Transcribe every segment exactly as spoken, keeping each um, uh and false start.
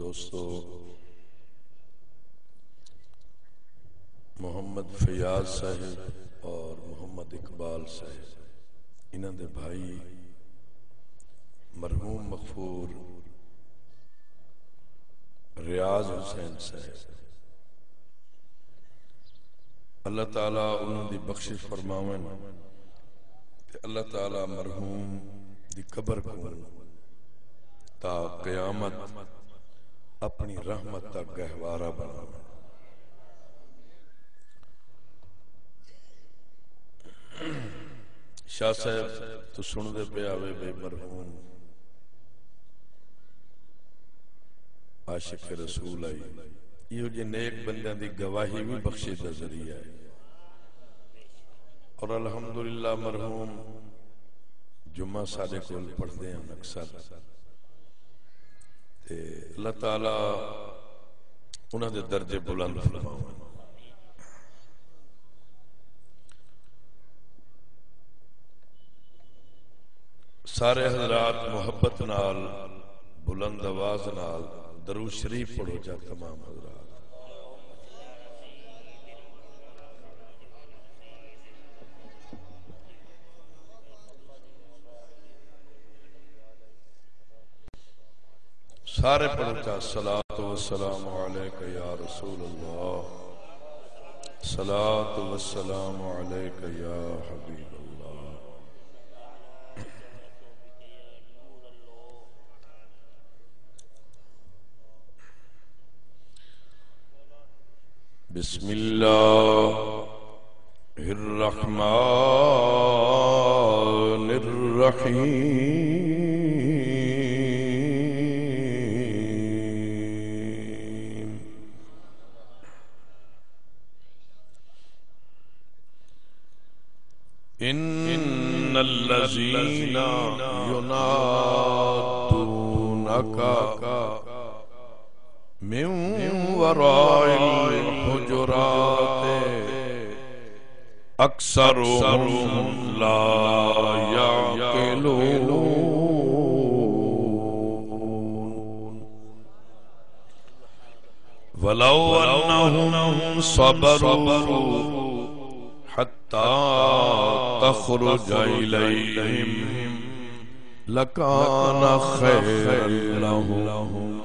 دوستو، محمد فیاض صاحب اور محمد اقبال صاحب، انہاں دے بھائی مرحوم مغفور ریاض حسین صاحب، اللہ تعالیٰ انہاں دی بخشش فرماون تے اللہ تعالیٰ مرحوم دی قبر کوں تا قیامت اپنی رحمت دا گہوارہ بناون۔ شاہ صاحب، تو سن دے پیا ہوئے بے مرحوم عاشق رسول آئی، ایہو جے نیک بندیاں دی گواہی وی بخشش دا ذریعہ ہے۔ اور الحمدللہ مرحوم جمعہ ساڈے کول پڑھدے ہن اکثر، تے اللہ تعالیٰ انہاں دے درجے بلند فرماون۔ سارے حضرات محبت نال، بلند آواز نال درود شریف پڑھو جا تمام حضرات۔ سارے پڑھو چا، الصلاۃ والسلام علیک یا رسول اللہ، الصلاۃ والسلام علیک یا حبیب اللہ۔ بسم اللہ الرحمن الرحیم۔ ان الذین ینادونک من وراء الحجرات اکثرهم لا یعقلون۔ ولو انهم صبروا حتی تخرج الیہم لکان خیرا لهم۔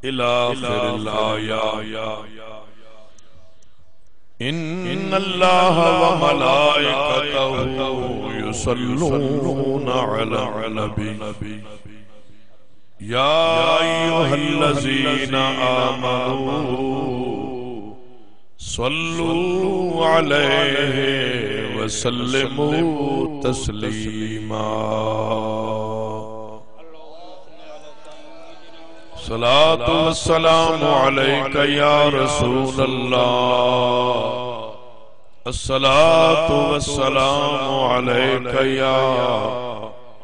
الی آخر الآیہ۔ ان اللہ وملائکتہ یصلون علی النبی۔ یا ایھا الذین آمنوا صلوا علیہ وسلموا تسلیما۔ الصلاۃ والسلام علیک یا رسول اللہ، الصلاۃ والسلام علیک یا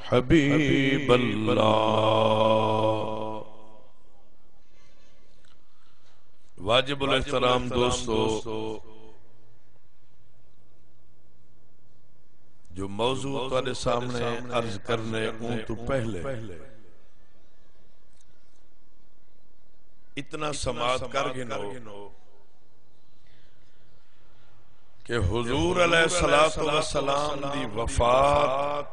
حبیب اللہ۔ واجب الاحترام دوستو، جو موضوع تہاݙے سامݨے عرض کرݨے، اوں توں پہلے اتنا سماعت کر گھنو کہ حضور علیہ الصلوۃ والسلام دی وفات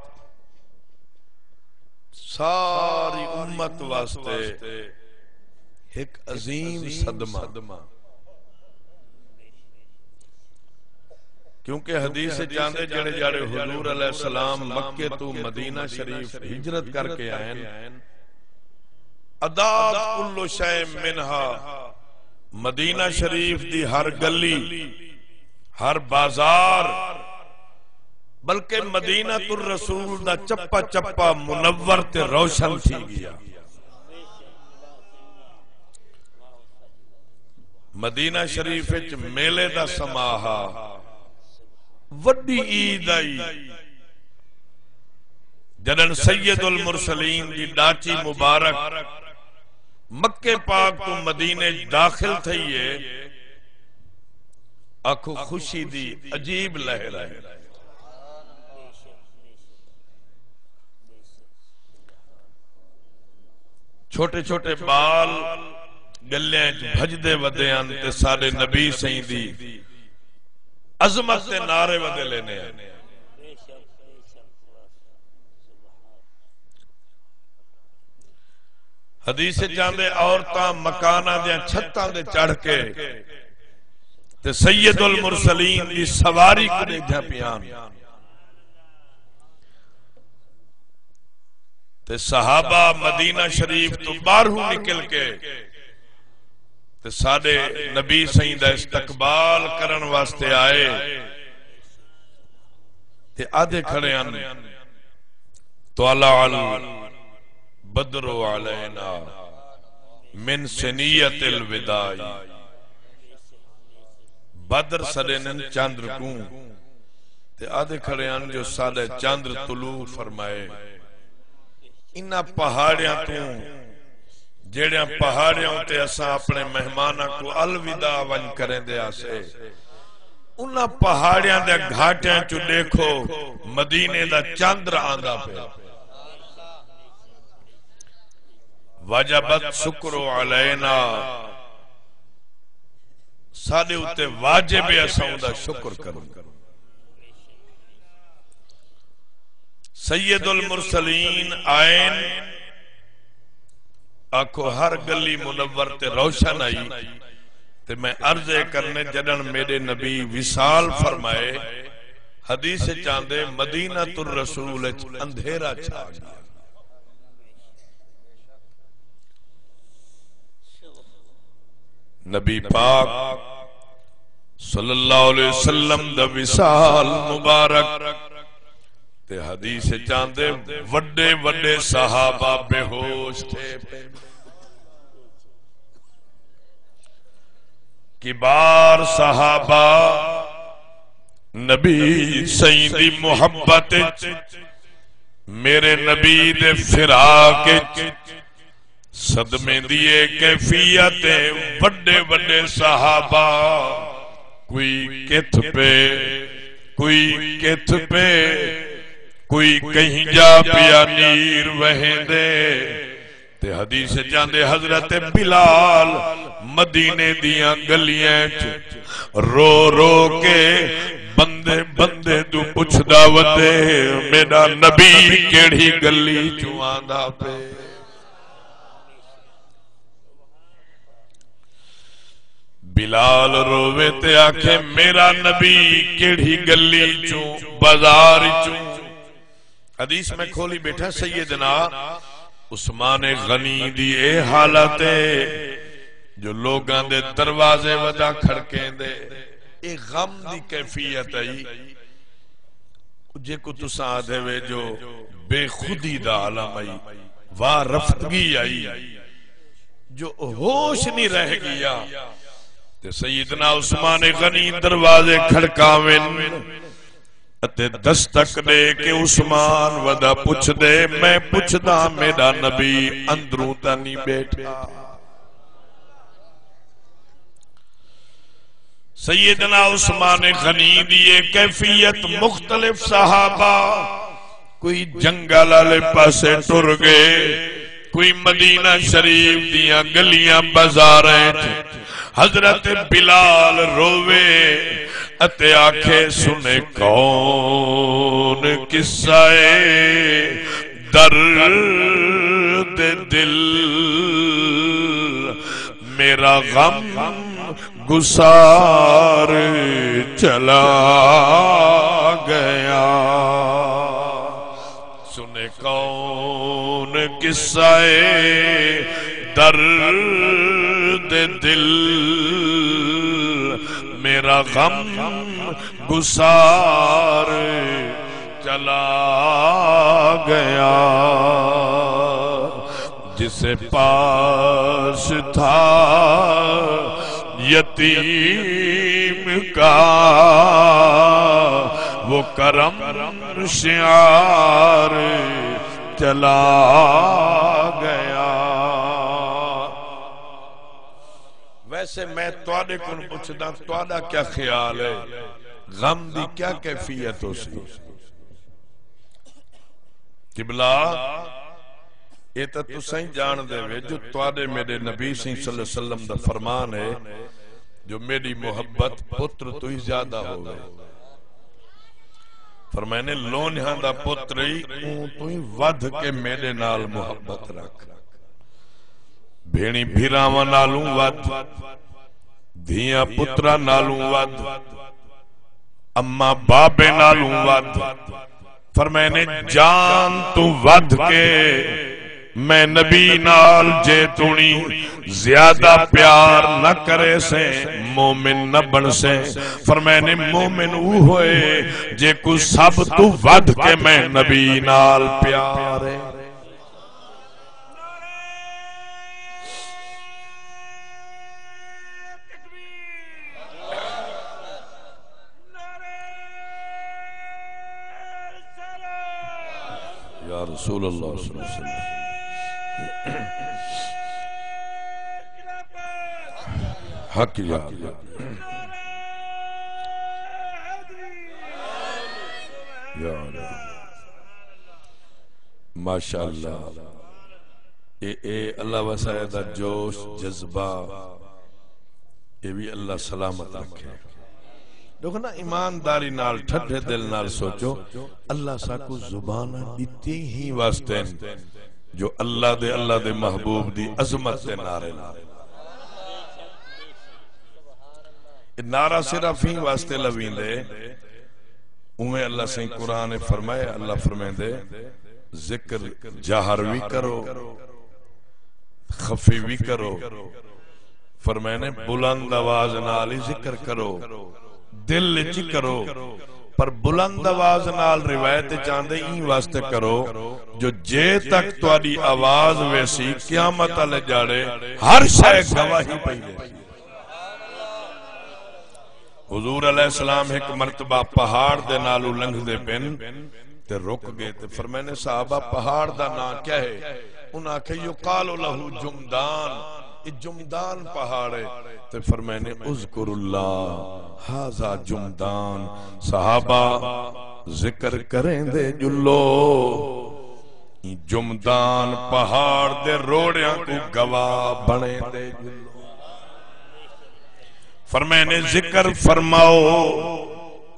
ساری امت واسطے ہک عظیم صدمہ، کیونکہ حدیث وچ آندے جڑے جڑے حضور علیہ السلام مکے تو مدینہ شریف ہجرت کر کے آئے، اضاعت کل شیء منہا، مدینہ شریف دی ہر گلی، ہر بازار، بلکہ مدینۃ الرسول دا چپا چپا منور تے روشن تھی گیا۔ مدینہ شریف وچ میلے دا سماں ہا، وݙی عید آئی، جݙݨ سید المرسلین دی ݙاچی مبارک مکے پاک توں مدینے اچ داخل تھئی ہے، آکھو خوشی دی عجیب لہر ہے۔ چھوٹے چھوٹے ٻال ڳلیاں اچ بھڄدے ودے ہن تے ساݙے نبی سئیں دی عظمت دے نعرے ودے لیندے ہن۔ حدیث اچ آندے، عورتاں مکاناں دیاں چھتاں تے چڑھ کے تے سید المرسلین دی سواری کوں ݙیکھدیاں پیاں ہن۔ تے صحابہ مدینہ شریف توں ٻاہروں نکل کے تے ساݙے نبی سئیں دا استقبال کرݨ واسطے آئے تے آہدے کھڑے ہن، "طلع البدر علینا من ثنیۃ الوداع۔" بدر سݙیندن چندر کوں، تے آہدے کھڑے ہن جو ساݙا چندر طلوع فرمائے۔ انہاں پہاڑیاں توں، جیڑھیاں پہاڑیاں اتے اساں اپݨے مہماناں کوں الوداع ونڄ کریندے ہاسے، انہاں پہاڑیاں دے گھاٹیاں چوں ݙیکھو، مدینے دا چندر آندا پئے۔ وجب الشکر علینا، ساݙے اتے واجب ہے اساں اوندا شکر کروں۔ سید المرسلین آئن، آکھو ہر گلی منور تے روشن آئی۔ تے میں عرض اے کرنے، جݙݨ میݙے نبی وصال فرمائے، حدیث اچ آندے، مدینۃ الرسول اچ اندھیرا چھا ڳیا۔ نبی پاک صلی اللہ علیہ وسلم دا وصال مبارک، تے حدیث اچ آندے، وݙے وݙے صحابہ بے ہوش تھے پئے۔ کبار صحابہ نبی سئیں دی محبت اچ، میرے نبی دے فراق اچ، صدمے دی اے کیفیت اے۔ وݙے وݙے صحابہ، کوئی کتھ پئے، کوئی کتھ پئے، کوئی کہیں جا پیا نیر وہیندے۔ تے حدیث اچ آندے، حضرت بلال مدینے دیاں گلیاں اچ رو رو کے بندے بندے توں پچھدا ودے، میݙا نبی کیڑھی گلی چوں آندا پئے؟ بلال رووے تے آکھے، میݙا نبی کیڑھی گلی چوں، بازار چوں؟ حدیث میں کھولی ٻیٹھا، سیدنا عثمان غنی دی اے حالت اے جو لوگاں دے دروازے ودا کھڑکیندے۔ اے غم دی کیفیت ائی۔ جیکوں تساں آہدے وے جو بے خودی دا عالم آئی، وا رفتگی آئی، جو ہوش نہیں رہ ڳیا۔ تے سیدنا عثمان غنی دروازے کھڑکاون اتے دستک ݙے کے عثمان ودا پچھدے، میں پچھداں میݙا نبی اندروں تاں نہیں ٻیٹھا؟ سیدنا عثمان غنی دی اے کیفیت، مختلف صحابہ کوئی جنگل آلے پاسے ٹر ڳئے، کوئی مدینہ شریف دیاں گلیاں بازاراں اچ۔ حضرت بلال رووے اتے آکھے، سنے کون قصہ اے درد دل، میرا غم گسار چلا گیا۔ سنے کون قصہ درد دل، میرا غم گسار چلا گیا۔ جسے پاس تھا یتیم کا، وہ کرم شعار چلا گیا۔ ویسے میں تہاݙے کول پچھداں، تہاݙا کیا خیال ہے؟ غم دی کیا کیفیت ہوسی؟ قبلہ، اے تاں تساں ہی ڄاݨدے وے جو تہاݙے میݙے نبی سئیں صلی اللہ علیہ وسلم دا فرمان ہے جو میݙی محبت پتر توں ہی زیادہ ہووے۔ فرمائے نے، لونہاں دا پتر ہی اوں توں ہی ودھ کے میݙے نال محبت رکھ، بھیݨیں بھراواں نالوں ودھ، دھیاں پتراں نالوں ودھ، اماں بابے نالوں ودھ۔ فرمائے نے، جان توں ودھ کے میں نبی نال جے توڑیں زیادہ پیار نہ کریسیں، مومن نہ بݨسیں۔ فرمائے نے، مومن اوہو ہے جیکوں سب توں ودھ کے میں نبی نال پیار ہے۔ یا رسول اللہ صلی اللہ علیہ وسلم۔ حق یا اللہ۔ یا اللہ۔ ماشاءاللہ۔ اے، اے اللہ وسائے دا جوش، جذبہ، اے وی اللہ سلامت رکھے۔ ݙیکھو نا، ایمانداری نال، ٹھڈے دل نال سوچو، اللہ ساکوں زباناں ݙتی ہی واسطے ہن جو اللہ دے، اللہ دے محبوب دی عظمت دے نعرے لا۔ اے نعرہ صرف ہی واسطے لویندے، اوویں اللہ سئیں قرآن فرمائے، اللہ فرمیندے، ذکر جہر وی کرو، خفی وی کرو۔ فرمائے نے، بلند آواز نال ہی ذکر کرو، دل اچ کرو، پر بلند آواز نال روایت اچ آندے ایں واسطے کرو جو جے تک تہاݙی آواز ویسی، قیامت والے ݙیہاڑے ہر شے گواہی پئی ݙیسی۔ حضور علیہ السلام ہک مرتبہ پہاڑ دے نالوں لنگھدے پن تے رک ڳئے تے فرمائے نے، صحابہ، پہاڑ دا ناں کیا ہے؟ انہاں آکھیا، یقال لہ جمدان، اے جمدان پہاڑ ہے۔ تے فرمائے نے، اذکر اللہ، ھذا جمدان۔ صحابہ، ذکر کریندے ڄلو، ایں جمدان پہاڑ دے روڑیاں کوں گواہ بݨیندے ڄلو۔ فرمائے نے، ذکر فرماؤ،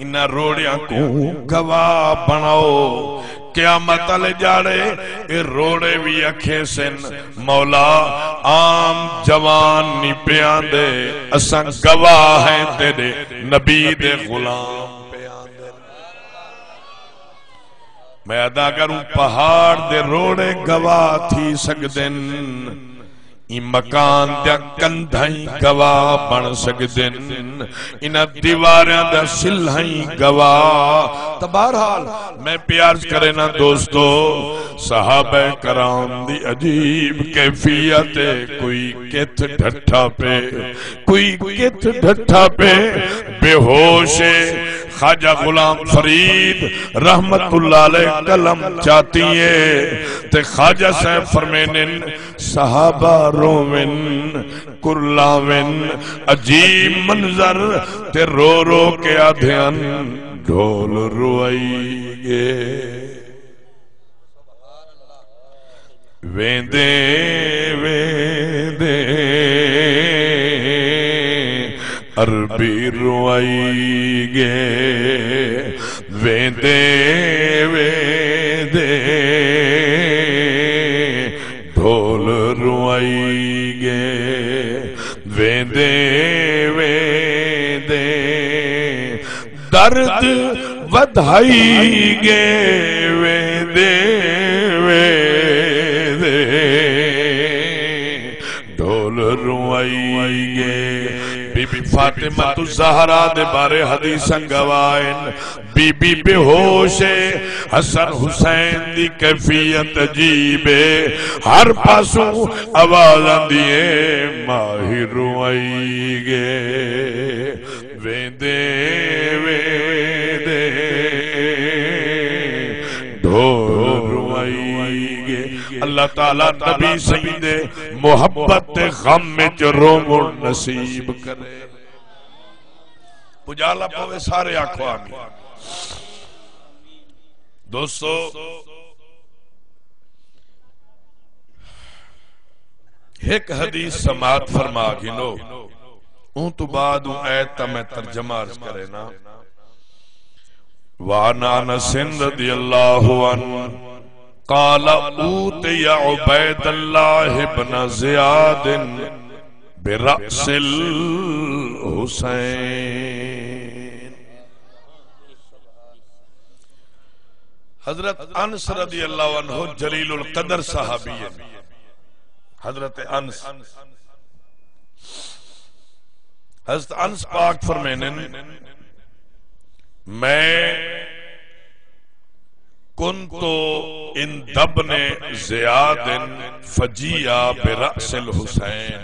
انہاں روڑیاں کوں گواہ بݨاؤ۔ قیامت والے ݙیہاڑے اے روڑے وی اکھیسن، مولا، عام جوان نی پئے آندے، اساں گواہ ہیں تیݙے نبی دے غلام پئے آندے۔ میں ادا کروں، پہاڑ دے روڑے گواہ تھی سڳدن، ایں مکان دیاں کندھاں ہی گواہ بݨ سڳدن، انہاں دیواراں دا سلھاں ہی گواہ۔ تاں بہرحال، میں پیا عرض کرینا دوستو، صحابہ کرام دی عجیب کیفیت ہے، کوئی کتھ ڈھٹھا پئے، کوئی کتھ ڈھٹھا پئے، بے ہوش ہے۔ خواجہ غلام فرید رحمت اللہ علیہ قلم چاتی ہے تے خواجہ صاحب فرمیندن، صحابہ روون، کرلاون، عجیب منظر تے رو رو کے آدھیاں، ڈھول روائی ڳئے۔ ویندے ویندے عربی روائی ڳئے، ویندے ویندے ڈھول روائی ڳئے، ویندے ویندے درد ودھائی ڳئے، ویندے ویندے ڈھول روائی ڳئے۔ بی بی فاطمہ الزہرا دے بارے حدیثاں گواہ ہن۔ بی بی بے ہوش ہے، حسن حسین دی کیفیت عجیب ہے، ہر پاسوں آواز آندی ہے، ماہی روائی ڳئے۔ ویندے ویندے ڈھول روائی ڳئے۔ اللہ تعالیٰ نبی سئیں دے محبت دے غم وچ رووݨ نصیب کرے۔ پجالا پوے، سارے آکھو آمین۔ دوستو، ہک حدیث سماعت فرما گھنو، اوں توں بعد اوں آیت دا میں ترجمہ عرض کرینا۔ وعن انس رضی اللہ عنہ قال اوتی عبید اللہ بن زیاد برأس الحسین۔ حضرت انس رضی اللہ عنہ جلیل القدر صحابی ہیں۔ حضرت انس، حضرت انس پاک فرمینن، میں کنت عند ابن زیاد فجیع برأس الحسین۔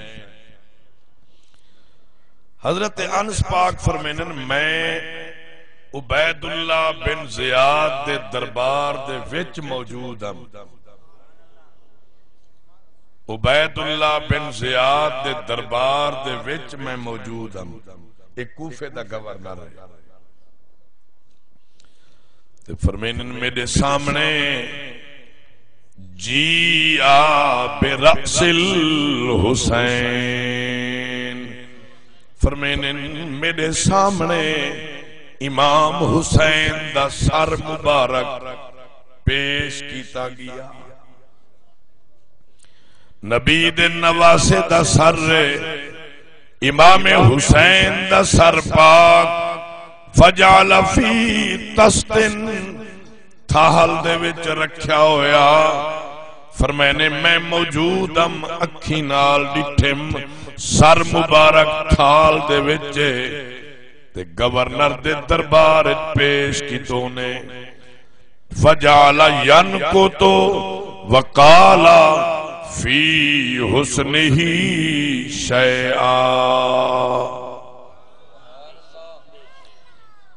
حضرت انس پاک فرمینن، میں عبید اللہ بن زیاد دے دربار دے وچ موجود ہم۔ عبید اللہ بن زیاد دے دربار دے وچ میں موجود ہم۔ اے کوفے دا گورنر ہے۔ تے فرمینن، میڈے سامنے جیء برأس الحسین، فرمینن، میڈے سامنے امام حسین دا سر مبارک پیش کیتا گیا۔ نبی دے نواسے دا سر، امام حسین دا سر پاک، فجعل فی طست، تھال دے وچ رکھیا ہویا۔ فرمائنے، میں موجود ہم، اکھیں نال ڈٹھم، سر مبارک تھال دے وچ، تے گورنر دے دربار وچ پیش کیتو نے۔ فجعل ینکت وقال فی حسنہ شیئا۔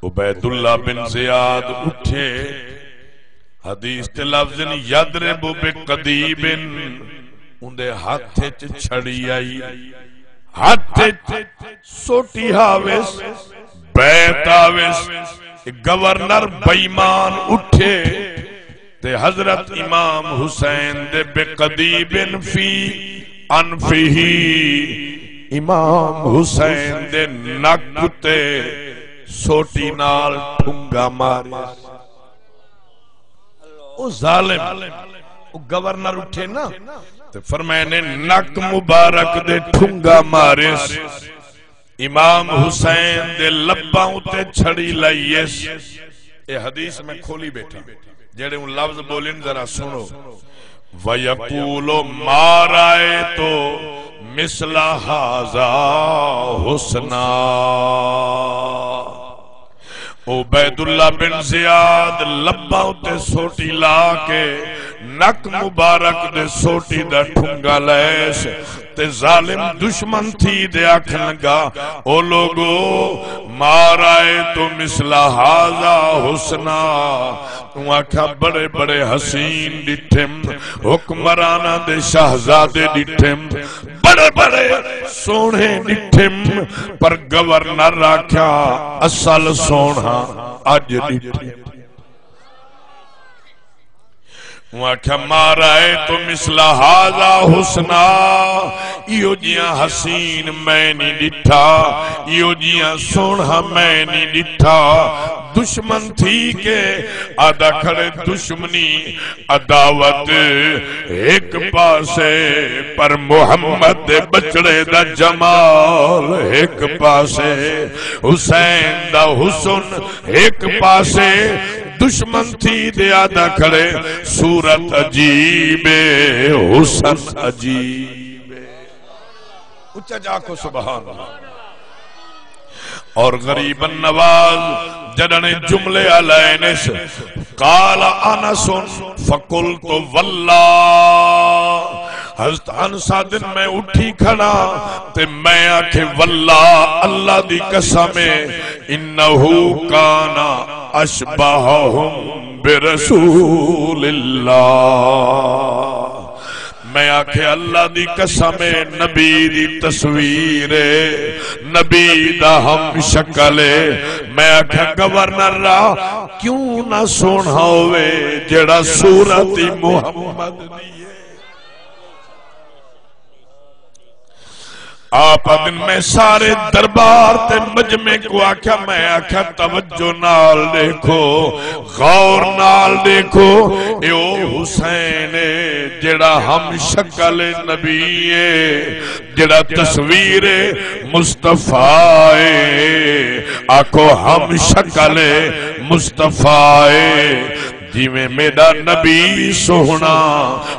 عبید اللہ بن زیاد اٹھے، حدیث تے لفظ یضرب بقدیب، اوندے ہتھ وچ چھڑی آئی، ہتھ وچ سوٹی ہاوس، بیت آوس۔ گورنر بے ایمان اٹھے تے حضرت امام حسین دے بقدیب فی انفہ، امام حسین دے نک تے سوٹی نال ٹھنگا مارے۔ او ظالم، او گورنر اٹھے نا، تے فرمائے نے نک مبارک دے ٹھنگا مارس، امام حسین دے لباں اتے چھڑی لائیس۔ اے حدیث میں کھولی بیٹھا، جڑے اوں لفظ بولن ذرا سنو۔ وَيَقُولُ مَا رَأَيْتُ مِثْلَ هَذَا حُسْنًا۔ عبید اللہ بن زیاد لباں اتے سوٹی لا کے نک مبارک دے سوٹی دا ٹھنگا لیس تے ظالم دشمن تھی دے آکھن لگا، او لوگو، ما رأیت مثل ھذا حسنا۔ اوں آکھیا، بڑے بڑے حسین ݙٹھم، حکمراناں دے شہزادے ݙٹھم، بڑے بڑے سوہݨے ݙٹھم، پر گورنر آکھیا، اصل سوہݨا اڄ ݙٹھم۔ اوں آکھیا، ما رأیت مثل ھذا حسنا، ایہو جیہاں حسین میں نی ݙٹھا، ایہو جیہاں سوہݨا میں نی ݙٹھا۔ دشمن تھی کے آہدا کھڑے، دشمنی عداوت ہک پاسے، پر محمد دے ٻچڑے دا جمال ہک پاسے، حسین دا حسن ہک پاسے۔ دشمن تھی دے آہدا کھڑے، صورت عجیب ہے، حسن عجیب ہے۔ اچا جا کو سبحان اللہ۔ اور غریب نواز جݙݨ جملے آلائنس، قال انس فقلت واللہ، حضرت انس آہدن میں اٹھی کھڑا تے میں آکھے، واللہ، اللہ دی قسم ہے، انہ کان اشبہہم برسول اللہ۔ میں آکھے، اللہ دی قسم ہے، نبی دی تصویر ہے، نبی دا ہم شکل ہے۔ میں آکھیا، گورنر را کیوں نہ سوہݨا ہووے جیڑھا صورت ہی محمد دی ہے۔ آپ آدن، میں سارے دربار تے مجمع کو آکھیا، میں آکھیا توجہ نال ݙیکھو، غور نال ݙیکھو، اے او حسین ہے جڑا ہم شکل نبی ہے، جڑا تصویر مصطفیٰ ہے۔ آکھو ہم شکل مصطفیٰ ہے۔ جیویں میݙا نبی سوہݨا،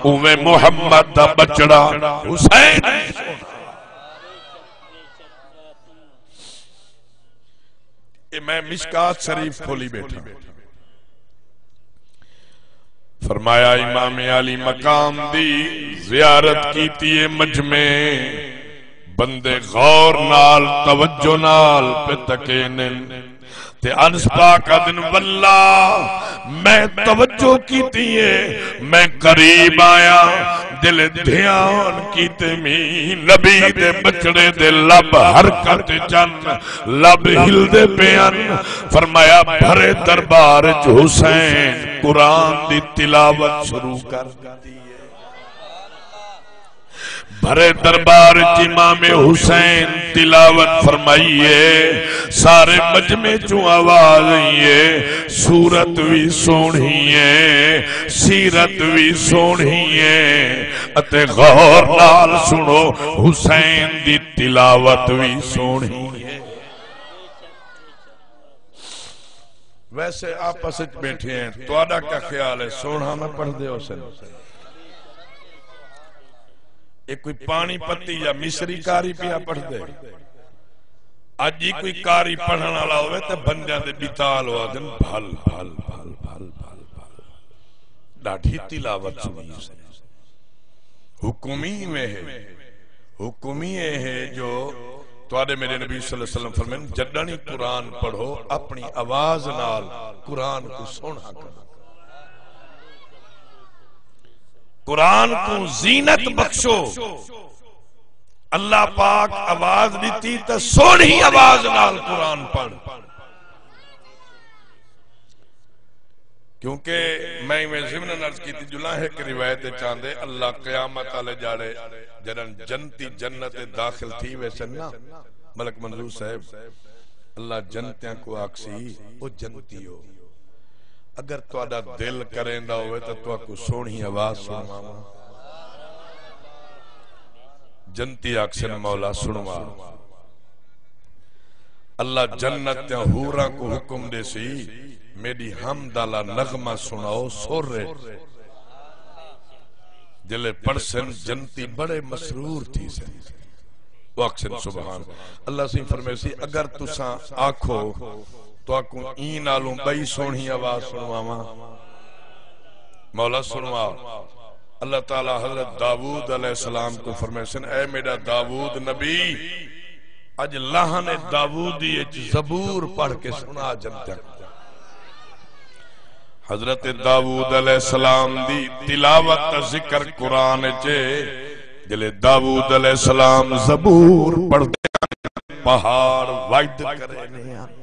اوویں محمد دا ٻچڑا حسین۔ اے میں مشکات شریف کھولی ٻیٹھا۔ فرمایا، امام عالی مقام دی زیارت کیتی ہے، مجمع، بندے غور نال، توجہ نال پہ تکینن۔ تے انس پاک آدن، واللہ میں توجہ کیتی ہے، میں قریب آیا، دل دھیان کیتے می نبی دے ٻچڑے دے لب حرکت چن، لب ہلدے پے ہن۔ فرمایا، بھرے دربار اچ حسین قرآن دی تلاوت شروع کر ݙتی ہے۔ بھرے دربار اچ امام حسین تلاوت فرمائی ہے، سارے مجمع چوں آواز آئی ہے، سورت وی سوہݨی ہے، سیرت وی سوہݨی ہے، اتے غور نال سݨو، حسین دی تلاوت وی سوہݨی ہے۔ ویسے آپس وچ ٻیٹھے ہیں، تہاݙا کیا خیال ہے، سوہݨا نہ پڑھدے ہوسن؟ اے کوئی پاݨی پتی یا مصری قاری پیا پڑھدے؟ اڄ ہی کوئی قاری پڑھݨ والا ہووے تے بندیاں دے ٻتال ہو آدن، بھل، بھل، بھل۔ ݙاڈھی تلاوت سݨی ہے۔ حکم ہی ایویں ہے، حکم ہی اے ہے جو تہاݙے میݙے نبی صلی اللہ علیہ وسلم فرمائن، جݙݨ ہی قرآن پڑھو، اپݨی آواز نال قرآن کوں سوہݨا کرو۔ قرآن کوں زینت بخشو۔ اللہ پاک آواز ݙتی تے سوہݨی آواز نال قرآن پڑھ۔ کیونکہ میں ایویں ضمناً عرض کیتی، جلاں ہک روایت اچ آندے، اللہ قیامت آلے ڄاڑے جݙݨ جنتی جنت اچ داخل تھی ویسن نا، ملک منظور صاحب، اللہ جنتیاں کوں آکھسی، او جنتیو، اگر تہاݙا دل کریندا ہووے تاں تہاکوں سوہݨی آواز سݨواواں۔ جنتی آکھسن، مولا سݨوا۔ اللہ جنت دیاں حوراں کوں حکم ݙیسی، میݙی حمد آلا نغمہ سݨاؤ، سر اچ۔ جلے پڑھسن، جنتی بڑے مسرور تھیسن۔ او آکھسن، سبحان۔ اللہ سئیں فرمیسی، اگر تساں آکھو، تہاکوں ایں نالوں ٻئی سوہݨی آواز سݨواواں؟ مولا سݨوا۔ اللہ تعالیٰ حضرت داؤد علیہ السلام کوں فرمیسن، اے میݙا داؤد نبی، اڄ لحن داؤدی اچ زبور پڑھ کے سݨا جنتیاں کوں۔ حضرت داؤد علیہ السلام دی تلاوت دا ذکر قرآن اچ ہے۔ جلے داؤد علیہ السلام زبور پڑھدے ہن، پہاڑ وڄد کریندے ہن۔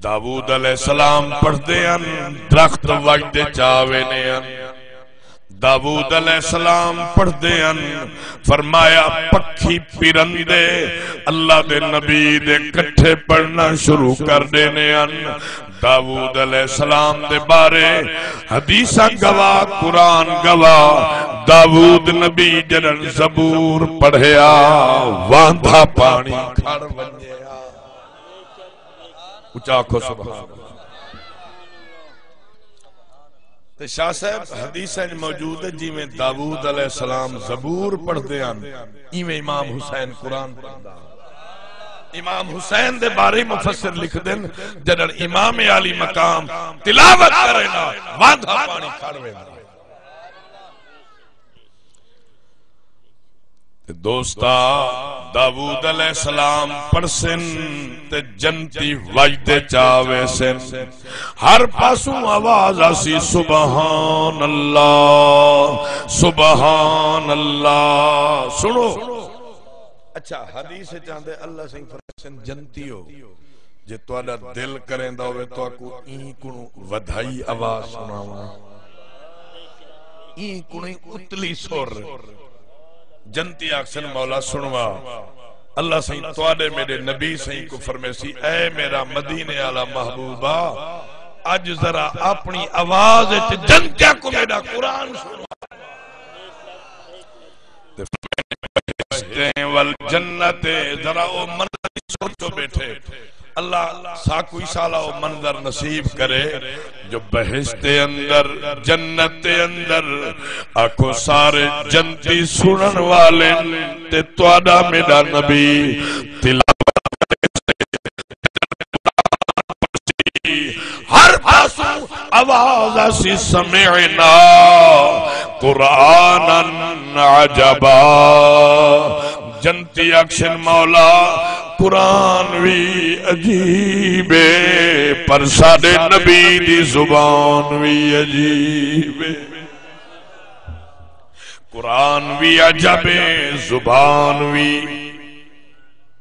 داؤد علیہ السلام پڑھدے ہن، درخت وڄد چا ویندے ہن۔ داؤد علیہ السلام پڑھدے ہن، فرمایا، پکھی پرندے اللہ دے نبی دے کٹھے پڑھنا شروع کر ݙیندے ہن۔ داؤد علیہ السلام دے بارے حدیثاں گواہ، قرآن گواہ، داؤد نبی جݙݨ زبور پڑھیا، واندا پاݨی کھڑ ونڄیا۔ اچا آکھو، سبحان اللہ۔ تے شاہ صاحب، حدیثاں وچ موجود ہے، جیویں داؤد علیہ السلام زبور پڑھدے ہن، ایویں امام حسین قرآن پڑھدا۔ امام حسین دے بارے مفسر لکھدن، جݙݨ امام عالی مقام تلاوت کریندا، واندا پاݨی کھڑ ویندا۔ تے دوستا، داؤد علیہ السلام پڑھسن تے جنتی وڄد چا ویسن۔ ہر پاسوں آواز آسی، سبحان اللہ، سبحان اللہ۔ سݨو۔ اچھا، حدیث اچ آندے، اللہ سئیں فرمائسن، جنتیو، جے تہاݙا دل کریندا ہووے، تہاکوں ایں کنوں ودھائی آواز سݨاواں۔ ایں کنیں اتلی سر۔ جنتی آکھسن، مولا سنوا۔ اللہ سئیں تہاݙے میݙے نبی سئیں کوں فرمیسی، اے میݙا مدینے آلا محبوبا، اڄ ذرا اپݨی آواز اچ جنتیاں کوں میݙا قرآن سنوا۔ تے فرمائے، بہشتیں ول جنت، ذرا او منظر سوچو ٻیٹھے۔ اللہ ساکوں انشاءاللہ او منظر نصیب کرے جو بہشت دے اندر، جنت دے اندر، آکھو سارے جنتی سݨݨ والے تے تہاݙا میݙا نبی تلاوت ہر پاسوں آواز آسی، سمعنا قرآنا عجبا۔ جنتی آکھسن، مولا، قرآن وی عجیب ہے، پر ساݙے نبی دی زبان وی عجیب ہے۔ قرآن وی عجب ہے، زبان وی۔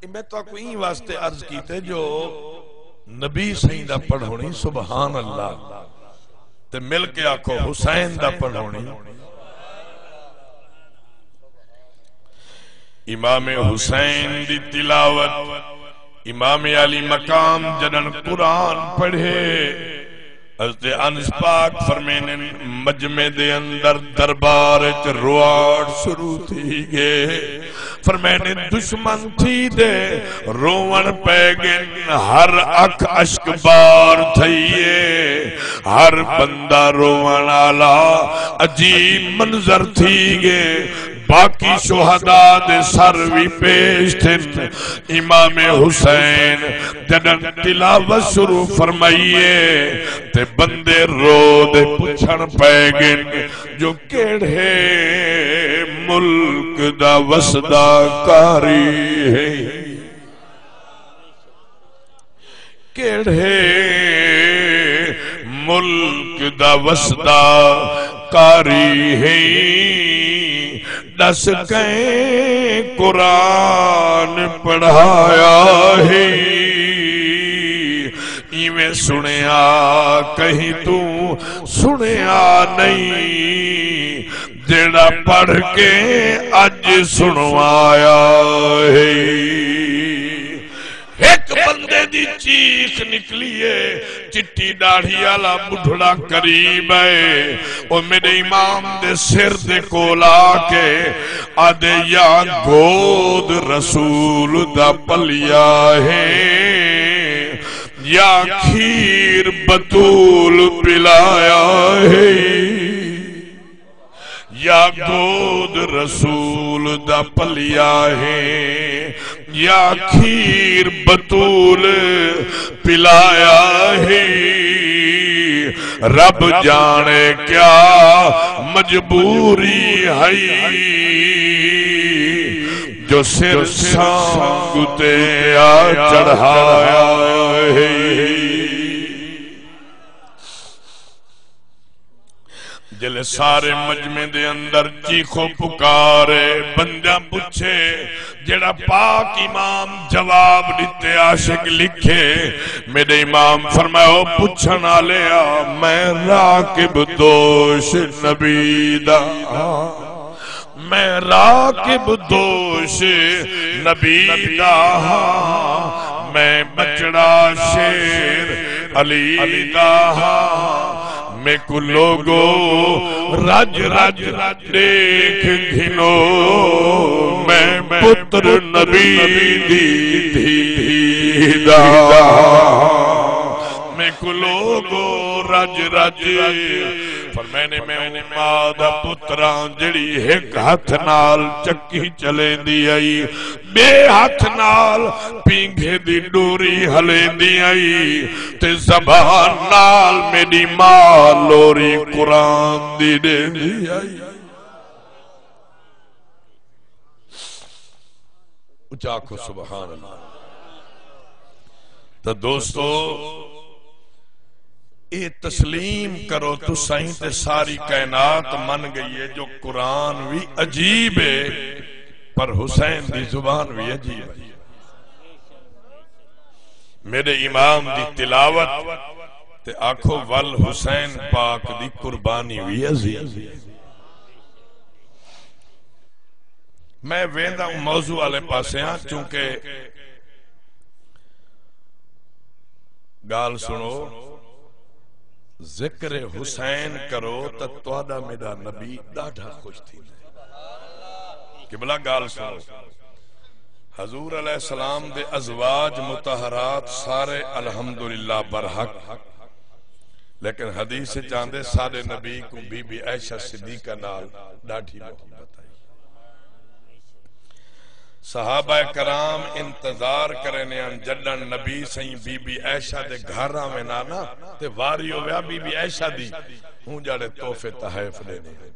اے میں تہاکوں ایں واسطے عرض کیتے جو نبی سئیں دا پڑھوݨی، سبحان اللہ، تے مل کے آکھو، حسین دا پڑھوݨی۔ امام حسین دی تلاوت، امام عالی مقام جݙݨ قرآن پڑھے، حضرت انس پاک فرمیندن، مجمع دے اندر دربار اچ رواڑ شروع تھی ڳئے۔ فرمیندن، دشمن تھی دے رووݨ پئے ڳن، ہر اکھ اشک بار تھئی اے، ہر بندہ رووݨ آلا، عجیب منظر تھی ڳئے۔ باقی شہداء دے سر وی پیش تھن۔ امام حسین جݙݨ تلاوت شروع فرمائی اے تے بندے رو دے پچھݨ پئے ڳن جو کیڑھے ملک دا وسدا قاری ہے؟ کیڑھے ملک دا وسدا قاری ہے؟ ݙس کئیں قرآن پڑھایا ہے؟ ایویں سݨیا کہیں توں سݨیا نہیں، جیڑھا پڑھ کے اڄ سݨوایا ہے۔ ہک بندے دی چیخ نکلی ہے، چٹی ݙاڑھی آلا ٻڈھڑا قریب ہے، او میݙے امام دے سر دے کول آ کے آہدے، یا گود رسول دا پلیا ہے، یا کھیر بتول پلایا ہے۔ یا گود رسول دا پلیا ہے، یا کھیر بتول پلایا ہے۔ رب جاݨے کیا مجبوری ہئی جو سر سانگ تے آ چڑھایا ہے۔ جلے سارے مجمع دے اندر چیخو پکارے، بندیاں پچھے، جیڑھا پاک امام جواب ݙتے، عاشق لکھے، میݙے امام فرمایا، او پچھݨ آلیا، میں راکب دوش نبی دا ہاں۔ میں راکب دوش نبی دا ہاں، میں ٻچڑا شیر علی دا ہاں۔ میکوں لوگو رڄ رڄ ݙیکھ گھنو، میں پتر نبی دی دھی دا ہاں۔ میکوں لوگو رڄ رڄ، فرمیندے، میں اوں ماء دا پتر ہاں جیڑھی ہک ہتھ نال چکی چلیندی ہئی، ٻئے ہتھ نال پینگھے دی ݙوری ہلیندی ہئی تے زبان نال میݙی ماء لوری قرآن دی ݙیندی ہئی۔ اچا آکھو سبحان اللہ۔ تاں دوستو، اے تسلیم کرو تساں تے ساری کائنات من ڳئی ہے جو قرآن وی عجیب ہے، پر حسین دی زبان وی عجیب ہے۔ میݙے امام دی تلاوت تے آکھو، ول حسین پاک دی قربانی وی عظیم ہے۔ میں ویندا ہوں موضوع والے پاسے ہاں، چونکہ ڳالھ سݨو، ذکر حسین کرو تاں تہاݙا میݙا نبی ݙاڈھا خوش تھیندا ہے۔ قبلہ ڳالھ سݨو، حضور علیہ السلام دے ازواج مطہرات سارے الحمدللہ برحق، لیکن حدیث وچ آندے ساݙے نبی کوں بی بی عائشہ صدیقہ نال ݙاڈھی محبت آئی۔ صحابہ کرام انتظار کریندے ہن جݙݨ نبی سئیں بی بی عائشہ دے گھر آوینا نا، تے واری ہویا بی بی عائشہ دی، ہوں جاڑے تحفے تحائف ݙیندے ہن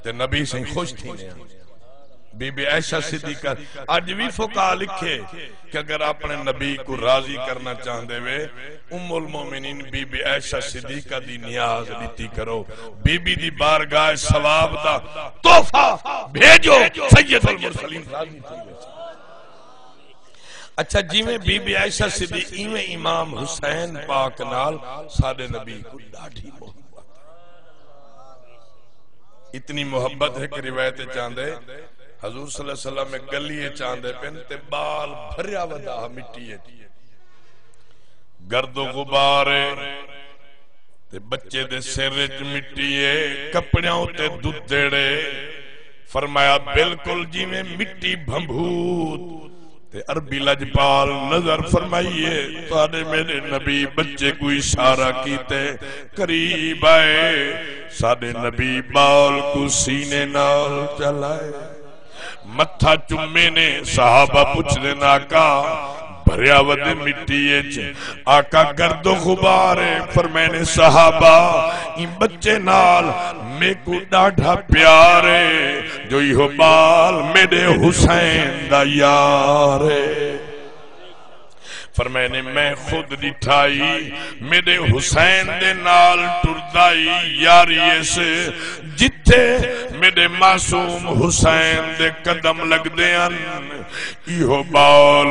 تے نبی سئیں خوش تھیندے ہن۔ بی بی عائشہ صدیقہ، اڄ وی فقہا لکھے کہ اگر اپݨے نبی کوں راضی کرݨا چاہندے وے، ام المومنین بی بی عائشہ صدیقہ دی نیاز ݙتی کرو۔ بی بی دی بارگاہ ثواب دا تحفہ بھیجو، سید المرسلین راضی تھی ویسن۔ اچھا، جیویں بی بی عائشہ صدیقہ، ایویں امام حسین پاک نال ساݙے نبی کوں ݙاڈھی محبت۔ اتنی محبت، ہک روایت وچ آندے، حضور صلی اللہ علیہ وسلم ہک ڳلی وچ آندے پن تے ٻال بھریا ودا ہا مٹی وچ، گرد و غبار ہے تے ٻچے دے سر وچ مٹی ہے، کپڑیاں اتے ددڑ ہے۔ فرمایا، بالکل جیویں مٹی بھنبھوت۔ تے عربی لجپال نظر فرمائیے، تہاݙے میݙے نبی ٻچے کوں اشارہ کیتے، قریب آئے، ساݙے نبی ٻال کوں سینے نال چلائے، متھا چمے نے۔ صحابہ پچھدن، آقا، بھریا ودے مٹی اچ، آقا، گرد و غبار ہے۔ فرمائے نے، صحابہ، ایں ٻچے نال میکوں ݙاڈھا پیار ہے، جو ایہو ٻال میݙے حسین دا یار ہے۔ فرمائے نے، میں خود ݙٹھائی، میݙے حسین دے نال ٹردائی، یاری اس، جتھے میݙے معصوم حسین دے قدم لڳدے ہن، ایہو ٻال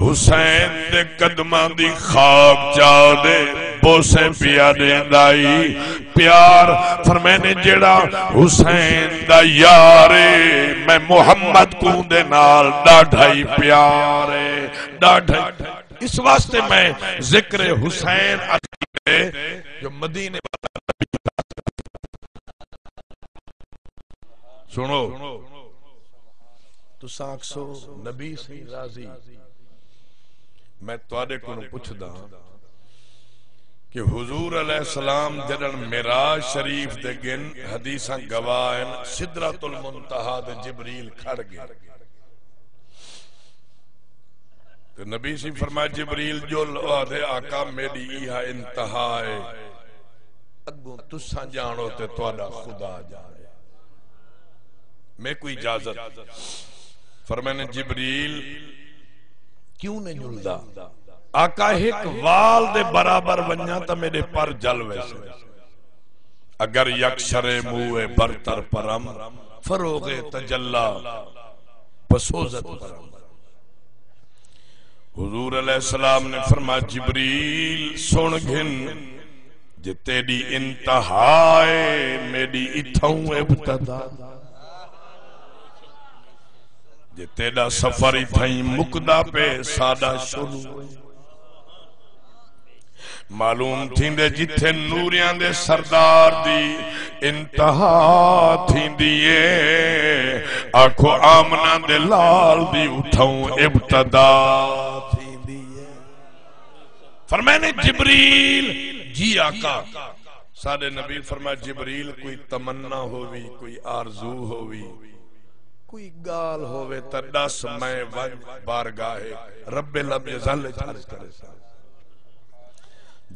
حسین دے قدماں دی خاک چا دے بوسے پیا ݙیندا ای۔ پیار، فرمائے نے، جیڑھا حسین دا یار اے، میں محمد کوں دے نال ݙاڈھا ای پیار اے، ݙاڈھا ای۔ اس واسطے میں ذکر حسین اچھے جو مدینے والا سݨو، تساں آکھسو، نبی سئیں راضی۔ میں تہاݙے کولوں پچھداں کہ حضور علیہ السلام جݙݨ معراج شریف دے ڳن، حدیثاں گواہ ہن، سدرۃ المنتہیٰ تے جبریل کھڑ ڳئے۔ تے نبی سئیں فرمایا، جبریل ڄل، او آہدے، آقا، میݙی ایہا انتہا ہے، اڳوں تساں ڄاݨو تے تہاݙا خدا ڄاݨے، میکوں اجازت۔ فرمائے نے، جبریل کیوں نہیں ڄلدا؟ آقا، ہک وال دے برابر ونڄاں تاں میݙے پر جل ویسن۔ اگر یک شرے موئے برتر پرم، فروغ تجلی بسوزت پرم۔ حضور علیہ السلام نے فرمایا، جبریل سݨ گھن، جے تیݙی انتہا ہے، میݙی اتھاؤں ابتدا۔ جے تیݙا سفر اتھائیں مکدا پئے، ساݙا شروع ہے۔ معلوم تھیندے جتھے نوریاں دے سردار دی انتہا تھیندی اے، آکھو آمنہ دے لال دی اتھاؤں ابتدا تھیندی اے۔ فرمائے نے جبریل، جی آقا۔ ساݙے نبی فرمایا، جبریل کوئی تمنا ہووی، کوئی آرزو ہووی، کوئی ڳالھ ہووے تاں ݙس، میں ونڄ بارگاہ رب لم یزل اچ عرض کریساں۔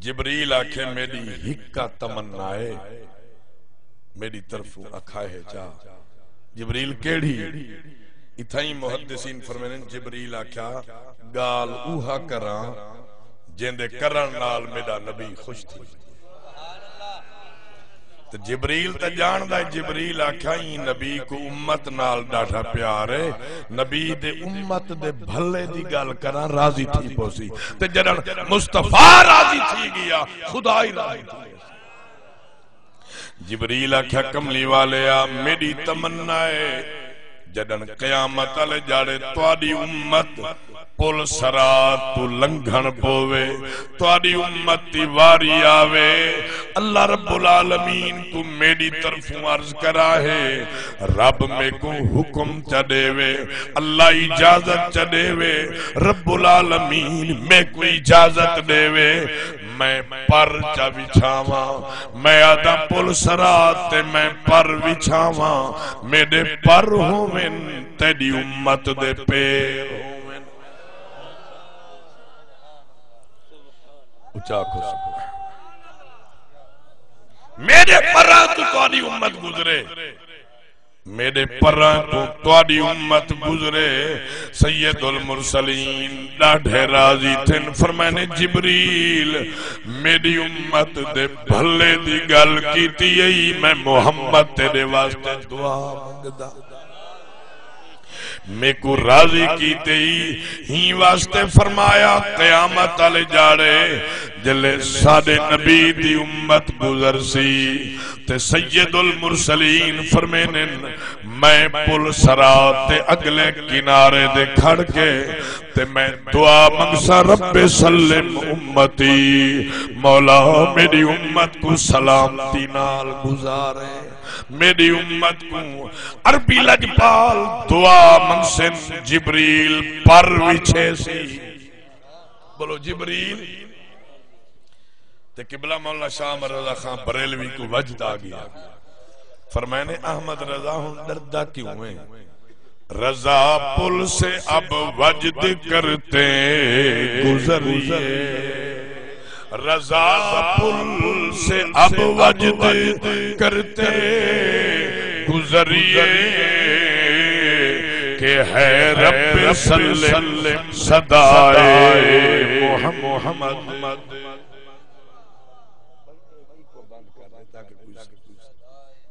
جبریل آکھے، میݙی ہکا تمنا ہے، میݙی طرفوں اکھائے چا۔ جبریل کیڑھی؟ اتھائیں محدثین فرمیندن، جبریل آکھیا، ڳالھ اوہا کراں جیندے کرݨ نال میݙا نبی خوش تھی ونڄے۔ تے جبریل تاں ڄاݨدا ہے، جبریل آکھیا، ایں نبی کوں امت نال ݙاڈھا پیار ہے، نبی دے امت دے بھلے دی ڳالھ کراں، راضی تھی پوسی۔ تے جݙݨ مصطفیٰ راضی تھی ڳیا، خدا ہی راضی تھی ڳیا۔ جبریل آکھیا، کملی والیا، میݙی تمنا ہے، جݙݨ قیامت آلے ڄاڑے تہاݙی امت پل صراط توں لنگھݨ پووے، تہاݙی امت دی واری آوے، اللہ رب العالمین کوں میݙی طرفوں عرض کراہے، رب میکوں حکم چا ݙیوے، اللہ اجازت چا ݙیوے، رب العالمین میکوں اجازت ݙیوے، میں پر چا وچھاواں۔ میں آہداں پل صراط تے میں پر وچھاواں، میݙے پر ہوون، تیݙی امت دے پیر ہوون۔ اچا آکھو سبحان۔ میݙے پراں توں تہاݙی امت گزرے، میݙے پراں توں تہاݙی امت گزرے۔ سید المرسلین ݙاڈھے راضی تھن، فرمائنے، جبریل، میݙی امت دے بھلے دی ڳل کیتی ائی، میں محمد تیݙے واسطے دعا منگدا۔ میکوں راضی کیتے ای، ہیں واسطے فرمایا، قیامت آلے ڄاڑے جلے ساݙے نبی دی امت گزرسی تے سید المرسلین فرمیندن، میں پل صراط تے اڳلے کنارے تے کھڑ کے تے میں دعا منگساں، رب سلم امتی، مولا میݙی امت کوں سلامتی نال گزارے۔ میݙی امت کوں، عربی لڄپال دعا منگسن، جبریل پر وچھیسی۔ بولو جبریل۔ تے قبلہ مولانا شاہ احمد رضا خان بریلوی کوں وجد آ ڳیا۔ فرمائنے، احمد رضا ہݨ ݙردا کیوں ہے؟ رضا پل سے اب وجد کرتے گزریے، رضا پل سے اب وجد کرتے گزریے، کہ ہے رب سلم صدائے محمد۔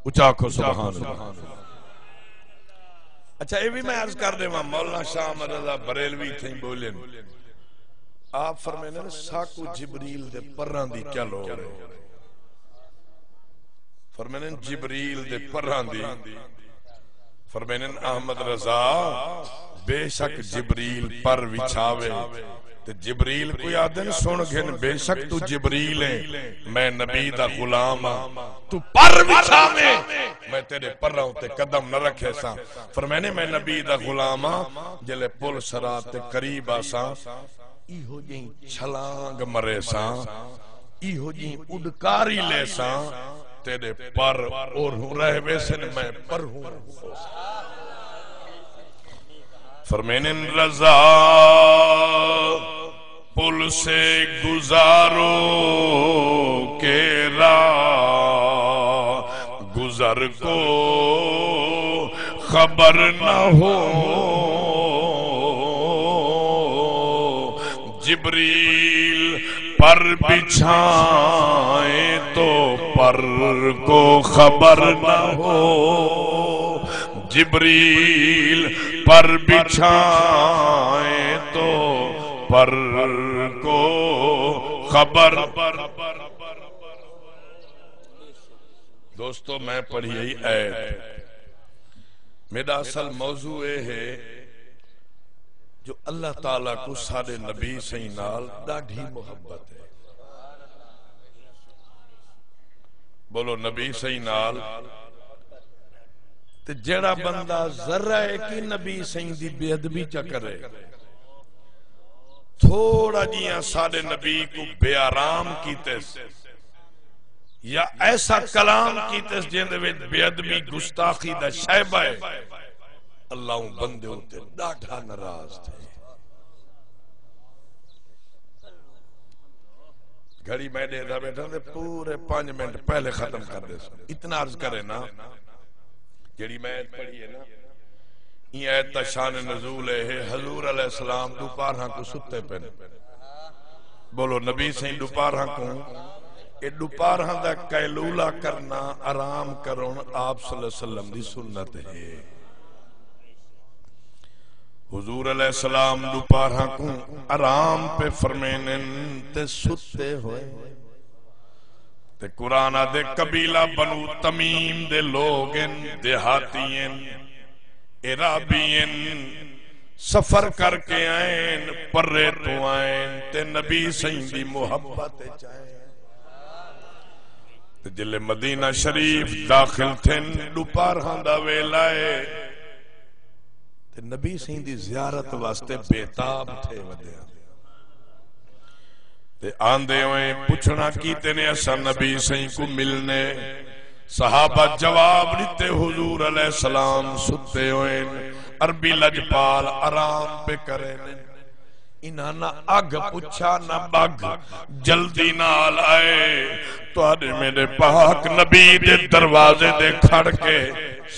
اچا آکھو سبحان اللہ۔ اچھا، اے وی میں عرض کر ݙیواں، مولانا شاہ احمد رضا بریلوی تھیں ٻولن، آپ فرمیندن، ساکوں جبریل دے پراں دی کیا لوڑ ہے؟ فرمیندن، جبریل دے پراں دی۔ فرمیندن، احمد رضا، بے شک جبریل پر وچھاوے۔ تے جبریل کوں آہدن، سݨ گھن، بے شک توں جبریل ہیں، میں نبی دا غلام ہاں، توں پر وچھاویں، میں تیݙے پراں اتے قدم نہ رکھیساں۔ فرمیندے، میں نبی دا غلام ہاں، جلے پل صراط تے قریب آساں، ایہو جہیں چھلانگ مریساں، ایہو جہیں اݙکاری لیساں، تیݙے پر اورہوں رہ ویسن، میں پرہوں۔ فرمیندن، رضا پل سے گزارو کے راہ گزر کو خبر نہ ہو، جبریل پر بچھائیں تو پر کو خبر نہ ہو، جبریل پر بچھائیں تو پر کو خبر۔ دوستو، میں پڑھی ہئی آیت۔ میݙا اصل موضوع اے ہے جو اللہ تعالیٰ کوں ساݙے نبی سئیں نال ݙاڈھی محبت ہے۔ بولو، نبی سئیں نال۔ تے جیڑھا بندہ ذرہ اک ای نبی سئیں دی بے ادبی چا کرے، تھوڑا جیہاں ساݙے نبی کوں بے آرام کیتس، یا ایسا کلام کیتس جیندے وچ بے ادبی، گستاخی دا شائبہ ہے، اللہ اوں بندے اتے ݙاڈھا ناراض تھے۔ گھڑی میں ݙیہدا ٻیٹھاں تے پورے پنج منٹ پہلے ختم کر ݙیسوں۔ اتنا عرض کرے نا، جیڑھی میں آیت پڑھی ہے نا، ایں آیت دا شان نزول اے ہے، حضور علیہ السلام ݙوپہراں کوں ستے پن۔ بولو، نبی سئیں ݙوپہراں کوں، اے ݙوپہراں دا قیلولہ کرنا، آرام کرݨ، آپ صلی اللہ علیہ وسلم دی سنت ہے۔ حضور علیہ السلام ݙوپہراں کوں آرام پئے فرمیندن تے ستے ہوئے۔ تے قرآن آہدے، قبیلہ بنو تمیم دے لوگ ہن، دیہاتی ہن، اعرابی ہن، سفر کر کے آئن، پرے توں آئن تے نبی سئیں دی محبت اچ آئن۔ تے جلے مدینہ شریف داخل تھن، ݙوپہراں دا ویلا ہے، تے نبی سئیں دی زیارت واسطے بے تاب تھے ودے ہن۔ تے آندے ہوئے پچھنا کیتے نے، اساں نبی سئیں کوں ملنے۔ صحابہ جواب ݙتے، حضور علیہ السلام ستے ہوئن، عربی لجپال آرام پے کرے نے۔ انہاں نہ اگھ پچھا نہ ٻگھ، جلدی نال آئے، تہاݙے میݙے پاک نبی دے دروازے دے کھڑ کے